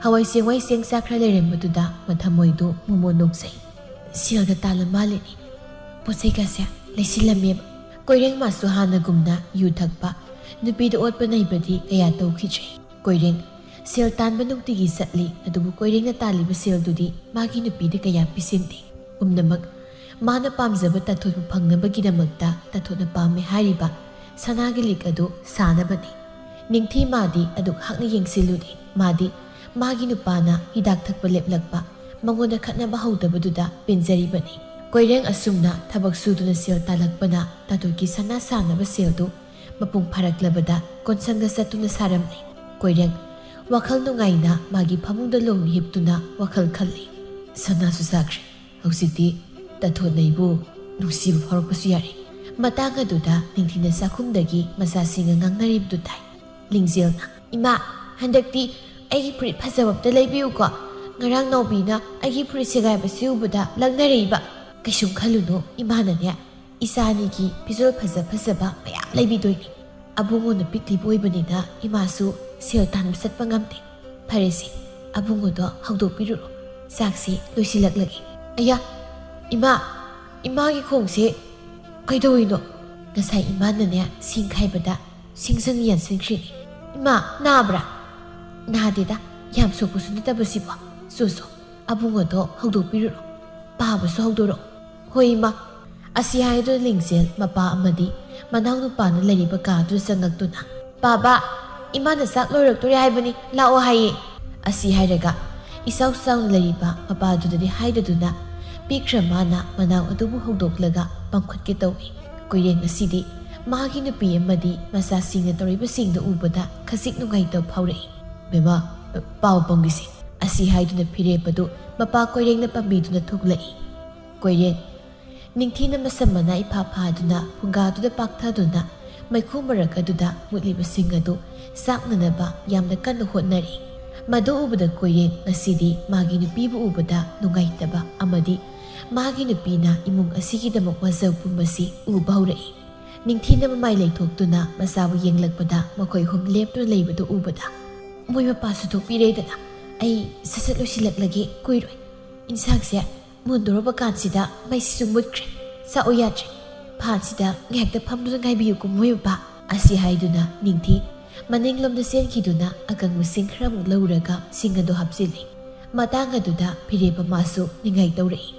ꯍꯋꯥꯏ ꯆꯦꯡꯋꯥꯏ ꯆꯦꯡ ꯆꯥꯛ ꯈꯔ ꯂꯩꯔꯝꯕꯗꯨꯗ ꯃꯊꯃꯣꯏꯗꯨ ꯃꯣꯃꯣꯟ ꯅꯣꯛꯆꯩ꯫ "ꯁꯦꯜꯒ ꯇꯥꯜꯂ ꯃꯥꯜꯂꯤꯅꯦ꯫ ꯄꯣꯠ ꯆꯩꯒꯁꯦ ꯂꯩꯁꯤꯜꯂꯝꯃꯦꯕ꯫" ꯀꯣꯏꯔꯦꯡ ꯃꯥꯁꯨ ꯍꯥꯟꯅꯒꯨꯝꯅ ꯌꯨ ꯊꯛꯄ, ꯅꯨꯄꯤꯗ ꯑꯣꯠꯄ ꯅꯩꯕꯗꯤ ꯀꯌꯥ ꯇꯧꯈꯤꯗ꯭ꯔꯦ꯫ ꯀꯣꯏꯔꯦꯡ ꯁꯦꯜ ꯇꯥꯟꯕ ꯅꯨꯡꯇꯤꯒꯤ ꯆꯠꯂꯤ, ꯑꯗꯨꯕꯨ ꯀꯣꯏꯔꯦꯡꯅ ꯇꯥꯜꯂꯤꯕ ꯁꯦꯜꯗꯨꯗꯤ ꯃꯥꯒꯤ ꯅꯨꯄꯤꯗ ꯀꯌꯥ ꯄꯤꯁꯤꯟꯗꯦ꯫ ꯄꯨꯝꯅꯃꯛ ꯃꯥꯅ ꯄꯥꯝꯖꯕ ꯇꯥꯊꯣꯠꯄꯨ ꯐꯪꯅꯕꯒꯤꯗꯃꯛꯇ ꯇꯥꯊꯣꯠꯅ ꯄꯥꯝꯃꯦ ꯍꯥꯏꯔꯤꯕ ꯁꯅꯥꯒꯤ ꯂꯤꯛ ꯑꯗꯨ ꯁꯥꯅꯕꯅꯤ꯫ ꯅꯤꯡꯊꯤ ꯃꯥꯗꯤ ꯑꯗꯨꯛ ꯍꯥꯛꯅ ꯌꯦꯡꯁꯤꯜꯂꯨꯗꯦ꯫ ꯃꯥꯗꯤ ꯃꯥꯒꯤ ꯅꯨꯄꯥꯅ ꯍꯤꯗꯥꯛ ꯊꯛꯄ ꯂꯦꯞꯂꯛꯄ, ꯃꯉꯣꯟꯗ ꯈꯠꯅꯕ ꯍꯧꯗꯕꯗꯨꯗ ꯄꯦꯟꯖꯔꯤꯕꯅꯤ꯫ ꯀꯣꯏꯔꯦꯡ ꯑꯁꯨꯝꯅ ꯊꯕꯛ ꯁꯨꯗꯨꯅ ꯁꯦꯜ ꯇꯥꯜꯂꯛꯄꯅ ꯇꯥꯊꯣꯠꯀꯤ ꯁꯅꯥ ꯁꯥꯅꯕ ꯁꯦꯜꯗꯨ ꯃꯄꯨꯡ ꯐꯥꯔꯛꯂꯕꯗ ꯀꯣꯟꯁꯪꯗ ꯆꯠꯇꯨꯅ ꯁꯥꯔꯝꯂꯦ꯫ ꯀꯣꯏꯔꯦꯡ ꯋꯥꯈꯜ ꯅꯨꯡꯉꯥꯏꯅ ꯃꯥꯒꯤ ꯐꯃꯨꯡꯗ ꯂꯣꯡꯅ ꯍꯤꯞꯇꯨꯅ ꯋꯥꯈꯜ ꯈꯜꯂꯤ꯫ "ꯁꯅꯥꯁꯨ ꯁꯥꯈ꯭ꯔꯦ꯫ ꯍꯧꯖꯤꯛꯇꯤ ꯇꯥꯊꯣꯠꯅ ꯑꯩꯕꯨ ꯅꯨꯡꯁꯤꯕ ꯐꯥꯎꯔꯛꯄꯁꯨ ꯌꯥꯔꯦ꯫" ꯃꯇꯥꯡ ꯑꯗꯨꯗ ꯅꯤꯡꯊꯤꯅ ꯆꯥꯛꯈꯨꯝꯗꯒꯤ ꯃꯆꯥꯁꯤꯡꯅ ꯉꯥꯡꯅꯔꯤꯕꯗꯨ ꯇꯥꯏ꯫ ꯂꯤꯡꯖꯦꯜꯅ, "ꯏꯃꯥ, ꯍꯟꯗꯛꯇꯤ ꯑꯩꯒꯤ ꯐꯨꯔꯤꯠ ꯐꯖꯕ ꯑꯝꯇ ꯂꯩꯕꯤꯌꯨꯀꯣ꯫ ꯉꯔꯥꯡ ꯅꯥꯎꯕꯤꯅ ꯑꯩꯒꯤ ꯐꯨꯔꯤꯠ ꯁꯦꯒꯥꯏꯕꯁꯤ ꯎꯕꯗ ꯂꯛꯅꯔꯛꯏꯕ꯫" "ꯀꯩꯁꯨꯝ ꯈꯜꯂꯨꯅꯨ, ꯏꯃꯥꯅꯅꯦ ꯏꯆꯥ ꯑꯅꯤꯒꯤ ꯐꯤꯖꯣꯜ ꯐꯖ ꯐꯖꯕ ꯃꯌꯥꯝ ꯂꯩꯕꯤꯗꯣꯏꯅꯤ꯫ ꯑꯕꯨꯡꯉꯣꯅ ꯄꯤꯛꯂꯤꯕ ꯑꯣꯏꯕꯅꯤꯅ ꯏꯃꯥꯁꯨ ꯁꯦꯜ ꯇꯥꯟꯕ ꯆꯠꯄ ꯉꯝꯗꯦ꯫ ꯐꯔꯦꯁꯦ, ꯑꯕꯨꯡꯉꯣꯗꯣ ꯍꯧꯗꯣꯛꯄꯤꯔꯨꯔꯣ, ꯆꯥꯛꯁꯤ ꯂꯣꯏꯁꯤꯜꯂꯛꯂꯒꯦ꯫" "ꯑꯌꯥ, ꯏꯃꯥ, ꯏꯃꯥꯒꯤ ꯈꯣꯡꯁꯦ ꯀꯩꯗꯧꯏꯅꯣ?" ꯉꯁꯥꯏ ꯏꯃꯥꯅꯅꯦ ꯁꯤꯡ ꯈꯥꯏꯕꯗ ꯁꯤꯡꯖꯪ ꯌꯥꯟꯁꯤꯟꯈ꯭ꯔꯤꯅꯤ꯫ "ꯏꯃꯥ, ꯅꯥꯕ꯭ꯔꯥ?" "ꯅꯥꯗꯦꯗ, ꯌꯥꯝ ꯁꯣꯛꯄꯁꯨ ꯅꯠꯇꯕꯁꯤꯕꯣ꯫ ꯆꯣ ꯆꯣ, ꯑꯕꯨꯡꯉꯣꯗꯣ ꯍꯧꯗꯣꯛꯄꯤꯔꯨꯔꯣ, ꯄꯥꯕꯁꯨ ꯍꯧꯗꯣꯔꯛꯑꯣ꯫" "ꯍꯣꯏ ꯏꯃꯥ꯫" ꯑꯁꯤ ꯍꯥꯏꯗꯨꯅ ꯂꯤꯡꯖꯦꯜ ꯃꯄꯥ ꯑꯃꯗꯤ ꯃꯅꯥꯎꯅꯨꯄꯥꯅ ꯂꯩꯔꯤꯕ ꯀꯥꯗꯨ ꯆꯪꯉꯛꯇꯨꯅ, "ꯄꯥꯕ, ꯏꯃꯥꯅ ꯆꯥꯛ ꯂꯣꯏꯔꯛꯇꯣꯔꯦ ꯍꯥꯏꯕꯅꯤ, ꯂꯥꯛꯑꯣ ꯍꯥꯏꯌꯦ꯫" ꯑꯁꯤ ꯍꯥꯏꯔꯒ ꯏꯆꯥꯎ ꯆꯥꯎꯅ ꯂꯩꯔꯤꯕ ꯃꯄꯥꯗꯨꯗꯗꯤ ꯍꯥꯏꯗꯗꯨꯅ ꯄꯤꯛꯈ꯭ꯔ ꯃꯥꯅ ꯃꯅꯥꯎ ꯑꯗꯨꯕꯨ ꯍꯧꯗꯣꯛꯂꯒ ꯄꯥꯡꯈꯠꯀꯦ ꯇꯧꯏ꯫ ꯀꯣꯏꯔꯦꯡ ꯑꯁꯤꯗꯤ ꯃꯥꯒꯤ ꯅꯨꯄꯤ ꯑꯃꯗꯤ ꯃꯆꯥꯁꯤꯡꯅ ꯇꯧꯔꯤꯕꯁꯤꯡꯗꯨ ꯎꯕꯗ ꯈꯖꯤꯛ ꯅꯨꯡꯉꯥꯏꯇꯕ ꯐꯥꯎꯔꯛꯏ꯫ "ꯕꯦꯝꯃ, ꯄꯥꯎ ꯄꯪꯒꯤꯁꯤ꯫" ꯑꯁꯤ ꯍꯥꯏꯗꯨꯅ ꯐꯤꯔꯦꯞ ꯑꯗꯨ ꯃꯄꯥ ꯀꯣꯏꯔꯦꯡꯅ ꯄꯥꯝꯕꯤꯗꯨꯅ ꯊꯣꯛꯂꯛꯏ꯫ ꯀꯣꯏꯔꯦꯡ꯫ ꯅꯤꯡꯊꯤꯅ ꯃꯁꯝ ꯃꯅꯥ ꯏꯐꯥ ꯐꯥꯗꯨꯅ ꯐꯨꯡꯒꯥꯗꯨꯗ ꯄꯥꯛꯊꯗꯨꯅ ꯃꯩꯈꯨ ꯃꯔꯛ ꯑꯗꯨꯗ ꯃꯨꯠꯂꯤꯕꯁꯤꯡ ꯑꯗꯨ ꯆꯥꯛꯅꯅꯕ ꯌꯥꯝꯅ ꯀꯟꯅ ꯍꯣꯠꯅꯔꯤ꯫ ꯃꯗꯨ ꯎꯕꯗ ꯀꯣꯏꯔꯦꯡ ꯉꯁꯤꯗꯤ ꯃꯥꯒꯤ ꯅꯨꯄꯤꯕꯨ ꯎꯕꯗ ꯅꯨꯡꯉꯥꯏꯇꯕ ꯑꯃꯗꯤ ꯃꯥꯒꯤ ꯅꯨꯄꯤꯅ ꯏꯃꯨꯡ ꯑꯁꯤꯒꯤꯗꯃꯛ ꯋꯥꯖꯕ ꯄꯨꯝꯕꯁꯤ ꯎꯕ ꯍꯧꯔꯛꯏ꯫ ꯅꯤꯡꯊꯤꯅ ꯃꯃꯥꯏ ꯂꯩꯊꯣꯛꯇꯨꯅ ꯃꯆꯥꯕꯨ ꯌꯦꯡꯂꯛꯄꯗ ꯃꯈꯣꯏ ꯑꯍꯨꯝ ꯂꯦꯞꯇꯨꯅ ꯂꯩꯕꯗꯨ ꯎꯕꯗ, "ꯃꯣꯏ ꯃꯄꯥꯁꯨ ꯊꯣꯛꯄꯤꯔꯦꯗꯅ, ꯑꯩ ꯁꯠ ꯁꯠ ꯂꯣꯏꯁꯤꯜꯂꯛꯂꯒꯦ, ꯀꯨꯏꯔꯣꯏ꯫ ꯏꯟꯁꯥꯡꯁꯦ ꯃꯨꯟꯗꯣꯔꯕ ꯀꯥꯟꯁꯤꯗ ꯃꯩꯁꯤꯁꯨ ꯃꯨꯠꯈ꯭ꯔꯦ꯫ ꯆꯥꯛꯑꯣ ꯌꯥꯗ꯭ꯔꯦ꯫ ꯐꯥꯟꯁꯤꯗ ꯉꯥꯏꯍꯥꯛꯇ ꯐꯝꯗꯨꯅ ꯉꯥꯏꯕꯤꯌꯨꯀꯣ ꯃꯣꯏ ꯃꯄꯥ꯫" ꯑꯁꯤ ꯍꯥꯏꯗꯨꯅ ꯅꯤꯡꯊꯤ ꯃꯅꯤꯡꯂꯣꯝꯗ ꯆꯦꯟꯈꯤꯗꯨꯅ ꯑꯀꯪꯕ ꯁꯤꯡ ꯈꯔꯃꯨꯛ ꯂꯧꯔꯒ ꯁꯤꯡ ꯑꯗꯨ ꯍꯥꯞꯆꯤꯜꯂꯤ꯫ ꯃꯇꯥꯡ ꯑꯗꯨꯗ ꯐꯤꯔꯦꯞ ꯑꯃꯁꯨ ꯅꯤꯡꯉꯥꯏ ꯇꯧꯔꯛꯏ꯫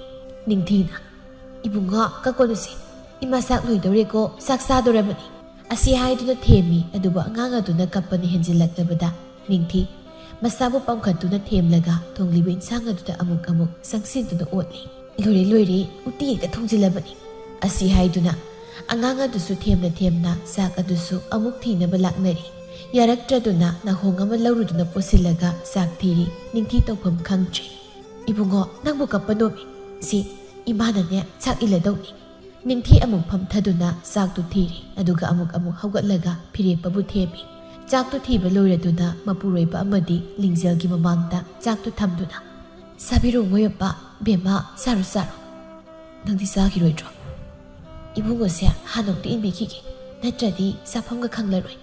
ꯅꯤꯡꯊꯤꯅ, "ꯏꯕꯨꯡꯉꯣ, ꯀꯛꯀꯣꯟꯗꯨꯁꯦ, ꯏꯃꯥ ꯆꯥꯛ ꯂꯣꯏꯗꯧꯔꯦꯀꯣ, ꯆꯥꯛ ꯆꯥꯗꯣꯔꯕꯅꯤ꯫" ꯑꯁꯤ ꯍꯥꯏꯗꯨꯅ ꯊꯦꯝꯃꯤ, ꯑꯗꯨꯕꯨ ꯑꯉꯥꯡ ꯑꯗꯨꯅ ꯀꯞꯄꯅ ꯍꯦꯟꯖꯤꯜꯂꯛꯂꯕꯗ ꯅꯤꯡꯊꯤ ꯃꯁꯥꯕꯨ ꯄꯥꯝꯈꯠꯇꯨꯅ ꯊꯦꯝꯂꯒ ꯊꯣꯡꯂꯤꯕ ꯏꯟꯁꯥꯡ ꯑꯗꯨꯗ ꯑꯃꯨꯛ ꯑꯃꯨꯛ ꯆꯪꯁꯤꯟꯗꯨꯅ ꯑꯣꯠꯂꯤ꯫ "ꯂꯣꯏꯔꯦ, ꯂꯣꯏꯔꯦ, ꯎꯇꯤ ꯍꯦꯛꯇ ꯊꯣꯡꯖꯤꯜꯂꯕꯅꯤ꯫" ꯑꯁꯤ ꯍꯥꯏꯗꯨꯅ ꯑꯉꯥꯡ ꯑꯗꯨꯁꯨ ꯊꯦꯝꯅ ꯊꯦꯝꯅ ꯆꯥꯛ ꯑꯗꯨꯁꯨ ꯑꯃꯨꯛ ꯊꯤꯅꯕ ꯂꯥꯛꯅꯔꯤ꯫ ꯌꯥꯔꯛꯇ꯭ꯔꯗꯨꯅ ꯅꯥꯍꯣꯡ ꯑꯃ ꯂꯧꯔꯨꯗꯨꯅ ꯄꯣꯠꯁꯤꯜꯂꯒ ꯆꯥꯛ ꯊꯤꯔꯤ꯫ ꯅꯤꯡꯊꯤ ꯇꯧꯐꯝ ꯈꯪꯗ꯭ꯔꯦ꯫ "ꯏꯕꯨꯡꯉꯣ, ꯅꯪꯕꯨ ꯀꯞꯄꯅꯣꯃꯤ꯫ ꯁꯤ ꯏꯃꯥꯅꯅꯦ ꯆꯥꯛ ꯏꯜꯂꯗꯧꯅꯤ꯫" ꯅꯤꯡꯊꯤ ꯑꯃꯨꯛ ꯐꯝꯊꯗꯨꯅ ꯆꯥꯛꯇꯨ ꯊꯤꯔꯤ, ꯑꯗꯨꯒ ꯑꯃꯨꯛ ꯑꯃꯨꯛ ꯍꯧꯒꯠꯂꯒ ꯐꯤꯔꯦꯞꯄꯕꯨ ꯊꯦꯝꯃꯤ꯫ ꯆꯥꯛꯇꯨ ꯊꯤꯕ ꯂꯣꯏꯔꯗꯨꯅ ꯃꯄꯨꯔꯣꯏꯕ ꯑꯃꯗꯤ ꯂꯤꯡꯖꯦꯜꯒꯤ ꯃꯃꯥꯡꯗ ꯆꯥꯛꯇꯨ ꯊꯝꯗꯨꯅ, "ꯆꯥꯕꯤꯔꯣ ꯃꯣꯏ ꯃꯄꯥ, ꯕꯦꯝꯃ, ꯆꯥꯔꯣ, ꯆꯥꯔꯣ꯫" "ꯅꯪꯗꯤ ꯆꯥꯈꯤꯔꯣꯏꯗ꯭ꯔꯣ?" "ꯏꯕꯨꯡꯉꯣꯁꯦ ꯍꯥꯟꯅ ꯑꯃꯨꯛꯇ ꯏꯟꯕꯤꯈꯤꯒꯦ, ꯅꯠꯇ꯭ꯔꯗꯤ ꯆꯥꯐꯝꯒ ꯈꯪꯂꯔꯣꯏ꯫"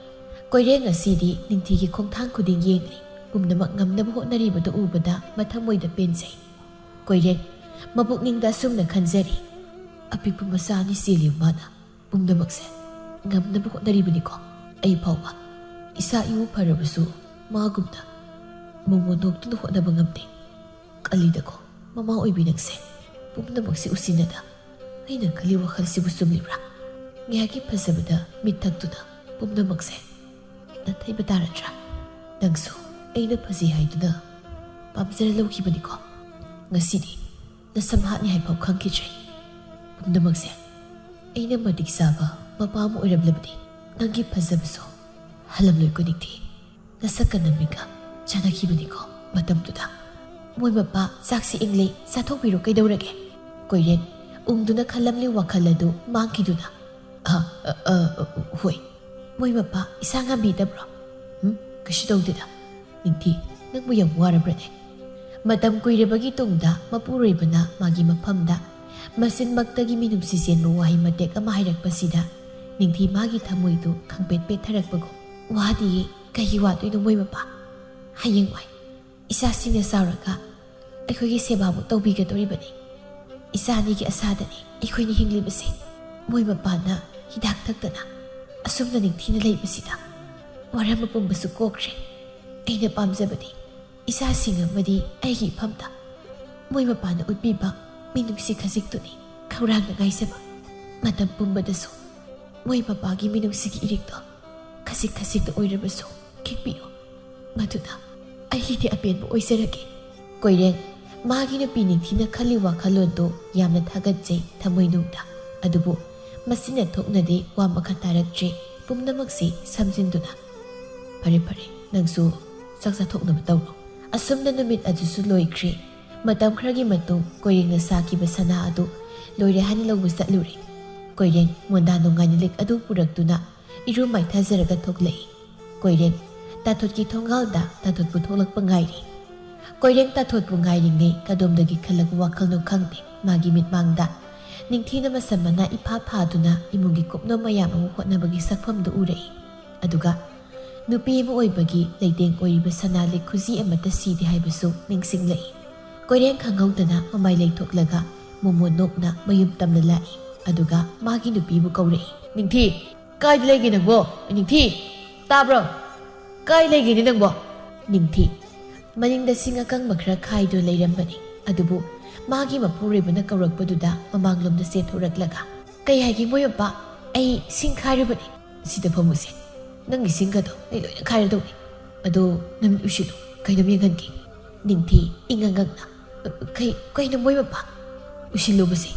ꯀꯣꯏꯔꯦꯡ ꯑꯁꯤꯗꯤ ꯅꯤꯡꯊꯤꯒꯤ ꯈꯣꯡꯊꯥꯡ ꯈꯨꯗꯤꯡ ꯌꯦꯡꯂꯤ꯫ ꯄꯨꯝꯅꯃꯛ ꯉꯝꯅꯕ ꯍꯣꯠꯅꯔꯤꯕꯗꯨ ꯎꯕꯗ ꯃꯊꯃꯣꯏꯗ ꯄꯦꯟꯖꯩ꯫ ꯀꯣꯏꯔꯦꯡ꯫ ꯃꯄꯨꯛꯅꯤꯡꯗ ꯑꯁꯨꯝꯅ ꯈꯟꯖꯔꯤ, "ꯑꯄꯤꯛꯄ ꯃꯆꯥ ꯑꯅꯤ ꯆꯦꯜꯂꯤꯕ ꯃꯥꯅ ꯄꯨꯝꯅꯃꯛꯁꯦ ꯉꯝꯅꯕ ꯍꯣꯠꯅꯔꯤꯕꯅꯤꯀꯣ꯫ ꯑꯩ ꯐꯥꯎꯕ ꯏꯁꯥ ꯏꯎ ꯐꯔꯕꯁꯨ ꯃꯥꯒꯨꯝꯅ ꯃꯣꯃꯣꯟ ꯅꯣꯛꯇꯨꯅ ꯍꯣꯠꯅꯕ ꯉꯝꯗꯦ꯫ ꯀꯜꯂꯤꯗꯀꯣ ꯃꯃꯥ ꯑꯣꯏꯕꯤ ꯅꯪꯁꯦ꯫ ꯄꯨꯝꯅꯃꯛꯁꯤ ꯎꯁꯤꯟꯅꯗ ꯑꯩꯅ ꯈꯜꯂꯤ ꯋꯥꯈꯜꯁꯤꯕꯨ ꯆꯨꯝꯂꯤꯕ꯭ꯔꯥ?" ꯉꯥꯏꯍꯥꯛꯀꯤ ꯐꯖꯕꯗ ꯃꯤꯠ ꯊꯛꯇꯨꯅ ꯄꯨꯝꯅꯃꯛꯁꯦ ꯅꯥꯊꯩꯕ ꯇꯥꯔꯗ꯭ꯔꯥ? ꯅꯪꯁꯨ ꯑꯩꯅ ꯐꯖꯩ ꯍꯥꯏꯗꯨꯅ ꯄꯥꯝꯖꯔ ꯂꯧꯈꯤꯕꯅꯤꯀꯣ꯫ ꯉꯁꯤꯗꯤ ꯅꯁꯝ ꯍꯥꯠꯅꯤ ꯍꯥꯏꯐꯥꯎ ꯈꯪꯈꯤꯗ꯭ꯔꯦ꯫ ꯄꯨꯝꯅꯃꯛꯁꯦ ꯑꯩꯅ ꯃꯇꯤꯛ ꯆꯥꯕ ꯃꯄꯥ ꯑꯃ ꯑꯣꯏꯔꯝꯂꯕꯗꯤ ꯅꯪꯒꯤ ꯐꯖꯕꯁꯨ ꯍꯜꯂꯝꯂꯣꯏꯀꯣ ꯅꯤꯡꯊꯤ꯫ ꯅꯁꯛꯀ ꯅꯃꯤꯠꯀ ꯆꯥꯟꯅꯈꯤꯕꯅꯤꯀꯣ ꯃꯇꯝꯗꯨꯗ꯫ "ꯃꯣꯏ ꯃꯄꯥ, ꯆꯥꯛꯁꯤ ꯏꯪꯂꯦ, ꯆꯥꯊꯣꯛꯄꯤꯔꯣ, ꯀꯩꯗꯧꯔꯒꯦ?" ꯀꯣꯏꯔꯦꯡ ꯎꯪꯗꯨꯅ ꯈꯜꯂꯝꯂꯤ ꯋꯥꯈꯜ ꯑꯗꯨ ꯃꯥꯡꯈꯤꯗꯨꯅ, "ꯑ, ꯑ, ꯑ, ꯑ, ꯍꯣꯏ꯫ ꯃꯣꯏ ꯃꯄꯥ, ꯏꯁꯥ ꯉꯝꯕꯤꯗꯕ꯭ꯔꯣ?" "ꯎꯝ, ꯀꯩꯁꯨ ꯇꯧꯗꯦꯗ꯫ ꯅꯤꯡꯊꯤ, ꯅꯪꯕꯨ ꯌꯥꯝ ꯋꯥꯔꯕ꯭ꯔꯅꯦ?" ꯃꯇꯝ ꯀꯨꯏꯔꯕꯒꯤ ꯇꯨꯡꯗ ꯃꯄꯨꯔꯣꯏꯕꯅ ꯃꯥꯒꯤ ꯃꯐꯝꯗ ꯃꯆꯤꯟꯃꯛꯇꯒꯤ ꯃꯤꯅꯨꯡꯁꯤ ꯆꯦꯟꯕ ꯋꯥꯍꯩ ꯃꯇꯦꯛ ꯑꯃ ꯍꯥꯏꯔꯛꯄꯁꯤꯗ ꯅꯤꯡꯊꯤ ꯃꯥꯒꯤ ꯊꯃꯣꯏꯗꯨ ꯈꯪꯄꯦꯠ ꯄꯦꯠꯊꯔꯛꯄꯒꯨꯝ, "ꯋꯥꯗꯤꯌꯦ, ꯀꯩꯒꯤ ꯋꯥꯗꯣꯏꯅꯣ ꯃꯣꯏ ꯃꯄꯥ? ꯍꯌꯦꯡꯋꯥꯏ ꯏꯆꯥꯁꯤꯡꯅ ꯆꯥꯎꯔꯒ ꯑꯩꯈꯣꯏꯒꯤ ꯁꯦꯕꯥꯃꯨꯛ ꯇꯧꯕꯤꯒꯗꯧꯔꯤꯕꯅꯤ꯫ ꯏꯆꯥ ꯑꯅꯤꯒꯤ ꯑꯁꯥꯗꯅꯤ ꯑꯩꯈꯣꯏꯅ ꯍꯤꯡꯂꯤꯕꯁꯦ꯫ ꯃꯣꯏ ꯃꯄꯥꯅ ꯍꯤꯗꯥꯛ ꯊꯛꯇꯅ ꯑꯁꯨꯝꯅ ꯅꯤꯡꯊꯤꯅ ꯂꯩꯕꯁꯤꯗ ꯋꯥꯔꯝꯕ ꯄꯨꯝꯕꯁꯨ ꯀꯣꯛꯈ꯭ꯔꯦ꯫ ꯑꯩꯅ ꯄꯥꯝꯖꯕꯗꯤ ꯏꯆꯥꯁꯤꯡ ꯑꯃꯗꯤ ꯑꯩꯒꯤ ꯏꯐꯝꯗ ꯃꯣꯏ ꯃꯄꯥꯅ ꯎꯠꯄꯤꯕ ꯃꯤꯅꯨꯡꯁꯤ ꯈꯖꯤꯛꯇꯨꯅꯤ ꯈꯧꯔꯥꯡꯅ ꯉꯥꯏꯖꯕ꯫ ꯃꯇꯝ ꯄꯨꯝꯕꯗꯁꯨ ꯃꯣꯏ ꯃꯄꯥꯒꯤ ꯃꯤꯅꯨꯡꯁꯤꯒꯤ ꯏꯔꯤꯛꯇꯣ ꯈꯖꯤꯛ ꯈꯖꯤꯛꯇ ꯑꯣꯏꯔꯕꯁꯨ ꯈꯤꯛꯄꯤꯌꯨ꯫ ꯃꯗꯨꯅ ꯑꯩꯒꯤꯗꯤ ꯑꯄꯦꯟꯕ ꯑꯣꯏꯖꯔꯒꯦ꯫" ꯀꯣꯏꯔꯦꯡ ꯃꯥꯒꯤ ꯅꯨꯄꯤ ꯅꯤꯡꯊꯤꯅ ꯈꯜꯂꯤ ꯋꯥꯈꯜꯂꯣꯟꯗꯨ ꯌꯥꯝꯅ ꯊꯥꯒꯠꯆꯩ ꯊꯃꯣꯏꯅꯨꯡꯗ꯫ ꯑꯗꯨꯕꯨ ꯃꯁꯤꯅ ꯊꯣꯛꯅꯗꯤ ꯋꯥ ꯃꯈꯥ ꯇꯥꯔꯛꯇ꯭ꯔꯦ꯫ ꯄꯨꯝꯅꯃꯛꯁꯤ ꯁꯝꯖꯤꯟꯗꯨꯅ, "ꯐꯔꯦ, ꯐꯔꯦ, ꯅꯪꯁꯨ ꯆꯥꯛ ꯆꯥꯊꯣꯛꯅꯕ ꯇꯧꯔꯣ꯫" ꯑꯁꯨꯝꯅ ꯅꯨꯃꯤꯠ ꯑꯗꯨꯁꯨ ꯂꯣꯏꯈ꯭ꯔꯦ꯫ ꯃꯇꯝ ꯈꯔꯒꯤ ꯃꯇꯨꯡ ꯀꯣꯏꯔꯦꯡꯅ ꯁꯥꯈꯤꯕ ꯁꯅꯥ ꯑꯗꯨ ꯂꯣꯏꯔꯦ ꯍꯥꯏꯅ ꯂꯧꯕ ꯆꯠꯂꯨꯔꯦ꯫ ꯀꯣꯏꯔꯦꯡ ꯃꯣꯟꯗꯥ ꯅꯣꯡꯉꯥꯏꯅ ꯂꯤꯛ ꯑꯗꯨ ꯄꯨꯔꯛꯇꯨꯅ ꯏꯔꯨ ꯃꯥꯏꯊꯖꯔꯒ ꯊꯣꯛꯂꯛꯏ꯫ ꯀꯣꯏꯔꯦꯡ ꯇꯥꯊꯣꯠꯀꯤ ꯊꯣꯡꯒꯥꯜꯗ ꯇꯥꯊꯣꯠꯄꯨ ꯊꯣꯛꯂꯛꯄ ꯉꯥꯏꯔꯤ꯫ ꯀꯣꯏꯔꯦꯡ ꯇꯥꯊꯣꯠꯄꯨ ꯉꯥꯏꯔꯤꯉꯩ ꯀꯗꯣꯝꯗꯒꯤ ꯈꯜꯂꯛꯄ ꯋꯥꯈꯜꯅꯣ ꯈꯪꯗꯦ, ꯃꯥꯒꯤ ꯃꯤꯠꯃꯥꯡꯗ ꯅꯤꯡꯊꯤꯅ ꯃꯁꯝ ꯃꯅꯥ ꯏꯐꯥ ꯐꯥꯗꯨꯅ ꯏꯃꯨꯡꯒꯤ ꯀꯨꯞꯅꯣꯝ ꯃꯌꯥꯝ ꯑꯃ ꯍꯣꯠꯅꯕꯒꯤ ꯁꯛꯐꯝꯗꯨ ꯎꯔꯛꯏ꯫ ꯑꯗꯨꯒ ꯅꯨꯄꯤ ꯑꯃ ꯑꯣꯏꯕꯒꯤ ꯂꯩꯇꯦꯡ ꯑꯣꯏꯔꯤꯕ ꯁꯅꯥ ꯂꯤꯛ ꯈꯨꯖꯤ ꯑꯃꯠꯇ ꯁꯤꯗꯦ ꯍꯥꯏꯕꯁꯨ ꯅꯤꯡꯁꯤꯡꯂꯛꯏ꯫ ꯀꯣꯏꯔꯦꯡ ꯈꯪꯍꯧꯗꯅ ꯃꯃꯥꯏ ꯂꯩꯊꯣꯛꯂꯒ ꯃꯣꯃꯣꯟ ꯅꯣꯛꯅ ꯃꯌꯨꯝ ꯇꯝꯅ ꯂꯥꯛꯏ꯫ ꯑꯗꯨꯒ ꯃꯥꯒꯤ ꯅꯨꯄꯤꯕꯨ ꯀꯧꯔꯛꯏ꯫ "ꯅꯤꯡꯊꯤ, ꯀꯥꯏꯗ ꯂꯩꯒꯦ ꯅꯪꯕꯣ? ꯅꯤꯡꯊꯤ, ꯇꯥꯕ꯭ꯔꯣ? ꯀꯥꯏ ꯂꯩꯒꯦꯅꯦ ꯅꯪꯕꯣ?" ꯅꯤꯡꯊꯤ ꯃꯅꯤꯡꯗ ꯁꯤꯡ ꯑꯀꯪꯕ ꯈꯔ ꯈꯥꯏꯗꯨꯅ ꯂꯩꯔꯝꯕꯅꯤ꯫ ꯑꯗꯨꯕꯨ ꯃꯥꯒꯤ ꯃꯄꯨꯔꯣꯏꯕꯅ ꯀꯧꯔꯛꯄꯗꯨꯗ ꯃꯃꯥꯡꯂꯣꯝꯗ ꯆꯦꯟꯊꯣꯔꯛꯂꯒ, "ꯀꯩ ꯍꯥꯏꯒꯦ ꯃꯣꯏ ꯃꯄꯥ? ꯑꯩ ꯁꯤꯡ ꯈꯥꯏꯔꯨꯕꯅꯤ꯫ ꯁꯤꯗ ꯐꯝꯃꯨꯁꯦ꯫ ꯅꯪꯒꯤ ꯁꯤꯡꯒꯗꯣ ꯑꯩ ꯂꯣꯏꯅ ꯈꯥꯏꯔꯗꯧꯅꯤ꯫ ꯑꯗꯣ ꯅꯃꯤꯠ ꯎꯏꯁꯤꯜꯂꯨ꯫ ꯀꯩꯅꯣꯝ ꯌꯦꯡꯍꯟꯒꯦ꯫" ꯅꯤꯡꯊꯤ ꯏꯉꯛ ꯉꯛꯅ, "ꯀꯩ, ꯀꯩꯅꯣ ꯃꯣꯏ ꯃꯄꯥ? ꯎꯏꯁꯤꯜꯂꯨꯕꯁꯦ꯫"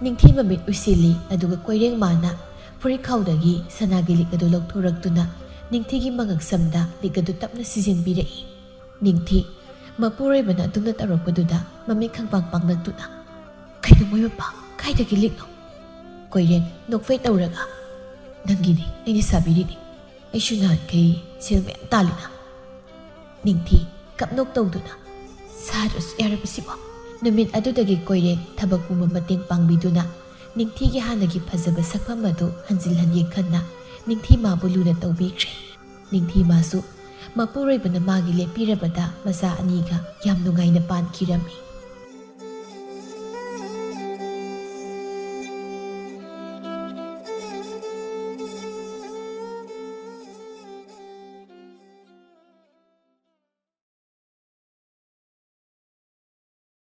ꯅꯤꯡꯊꯤ ꯃꯃꯤꯠ ꯎꯏꯁꯤꯜꯂꯤ, ꯑꯗꯨꯒ ꯀꯣꯏꯔꯦꯡ ꯃꯥꯅ ꯐꯨꯔꯤꯠꯈꯥꯎꯗꯒꯤ ꯁꯅꯥꯒꯤ ꯂꯤꯛ ꯑꯗꯨ ꯂꯧꯊꯣꯔꯛꯇꯨꯅ ꯅꯤꯡꯊꯤꯒꯤ ꯃꯉꯛꯁꯝꯗ ꯂꯤꯛ ꯑꯗꯨ ꯇꯞꯅ ꯁꯤꯖꯤꯟꯕꯤꯔꯛꯏ꯫ ꯅꯤꯡꯊꯤ ꯃꯄꯨꯔꯣꯏꯕꯅ ꯑꯗꯨꯝꯅ ꯇꯧꯔꯛꯄꯗꯨꯗ ꯃꯃꯤꯠ ꯈꯪꯄꯥꯡ ꯄꯥꯡꯂꯛꯇꯨꯅ, "ꯀꯩꯅꯣ ꯃꯣꯏ ꯃꯄꯥ? ꯀꯥꯏꯗꯒꯤ ꯂꯤꯛꯅꯣ?" ꯀꯣꯏꯔꯦꯡ ꯅꯣꯛꯐꯦꯠ ꯇꯧꯔꯒ, "ꯅꯪꯒꯤꯅꯤ, ꯑꯩꯅ ꯁꯥꯕꯤꯔꯤꯅꯤ꯫ ꯑꯩꯁꯨ ꯅꯍꯥꯟꯈꯩ ꯁꯦꯜ ꯃꯌꯥꯝ ꯇꯥꯜꯂꯤꯅ꯫" ꯅꯤꯡꯊꯤ ꯀꯞꯅꯣꯛ ꯇꯧꯗꯨꯅ, "ꯁꯥꯗ꯭ꯔꯁꯨ ꯌꯥꯔꯕꯁꯤꯕꯣ?" ꯅꯨꯃꯤꯠ ꯑꯗꯨꯗꯒꯤ ꯀꯣꯏꯔꯦꯡ ꯊꯕꯛ ꯄꯨꯝꯕ ꯃꯇꯦꯡ ꯄꯥꯡꯕꯤꯗꯨꯅ ꯅꯤꯡꯊꯤꯒꯤ ꯍꯥꯟꯅꯒꯤ ꯐꯖꯕ ꯁꯛꯐꯝ ꯑꯗꯨ ꯍꯟꯖꯤꯜꯍꯟꯒꯦ ꯈꯟꯅ ꯅꯤꯡꯊꯤ ꯃꯥꯕꯨ ꯂꯨꯅ ꯇꯧꯕꯤꯈ꯭ꯔꯦ꯫ ꯅꯤꯡꯊꯤ ꯃꯥꯁꯨ ꯃꯄꯨꯔꯣꯏꯕꯅ ꯃꯥꯒꯤ ꯂꯦꯞꯄꯤꯔꯕꯗ ꯃꯆꯥ ꯑꯅꯤꯒ ꯌꯥꯝ ꯅꯨꯡꯉꯥꯏꯅ ꯄꯥꯟꯈꯤꯔꯝꯃꯤ꯫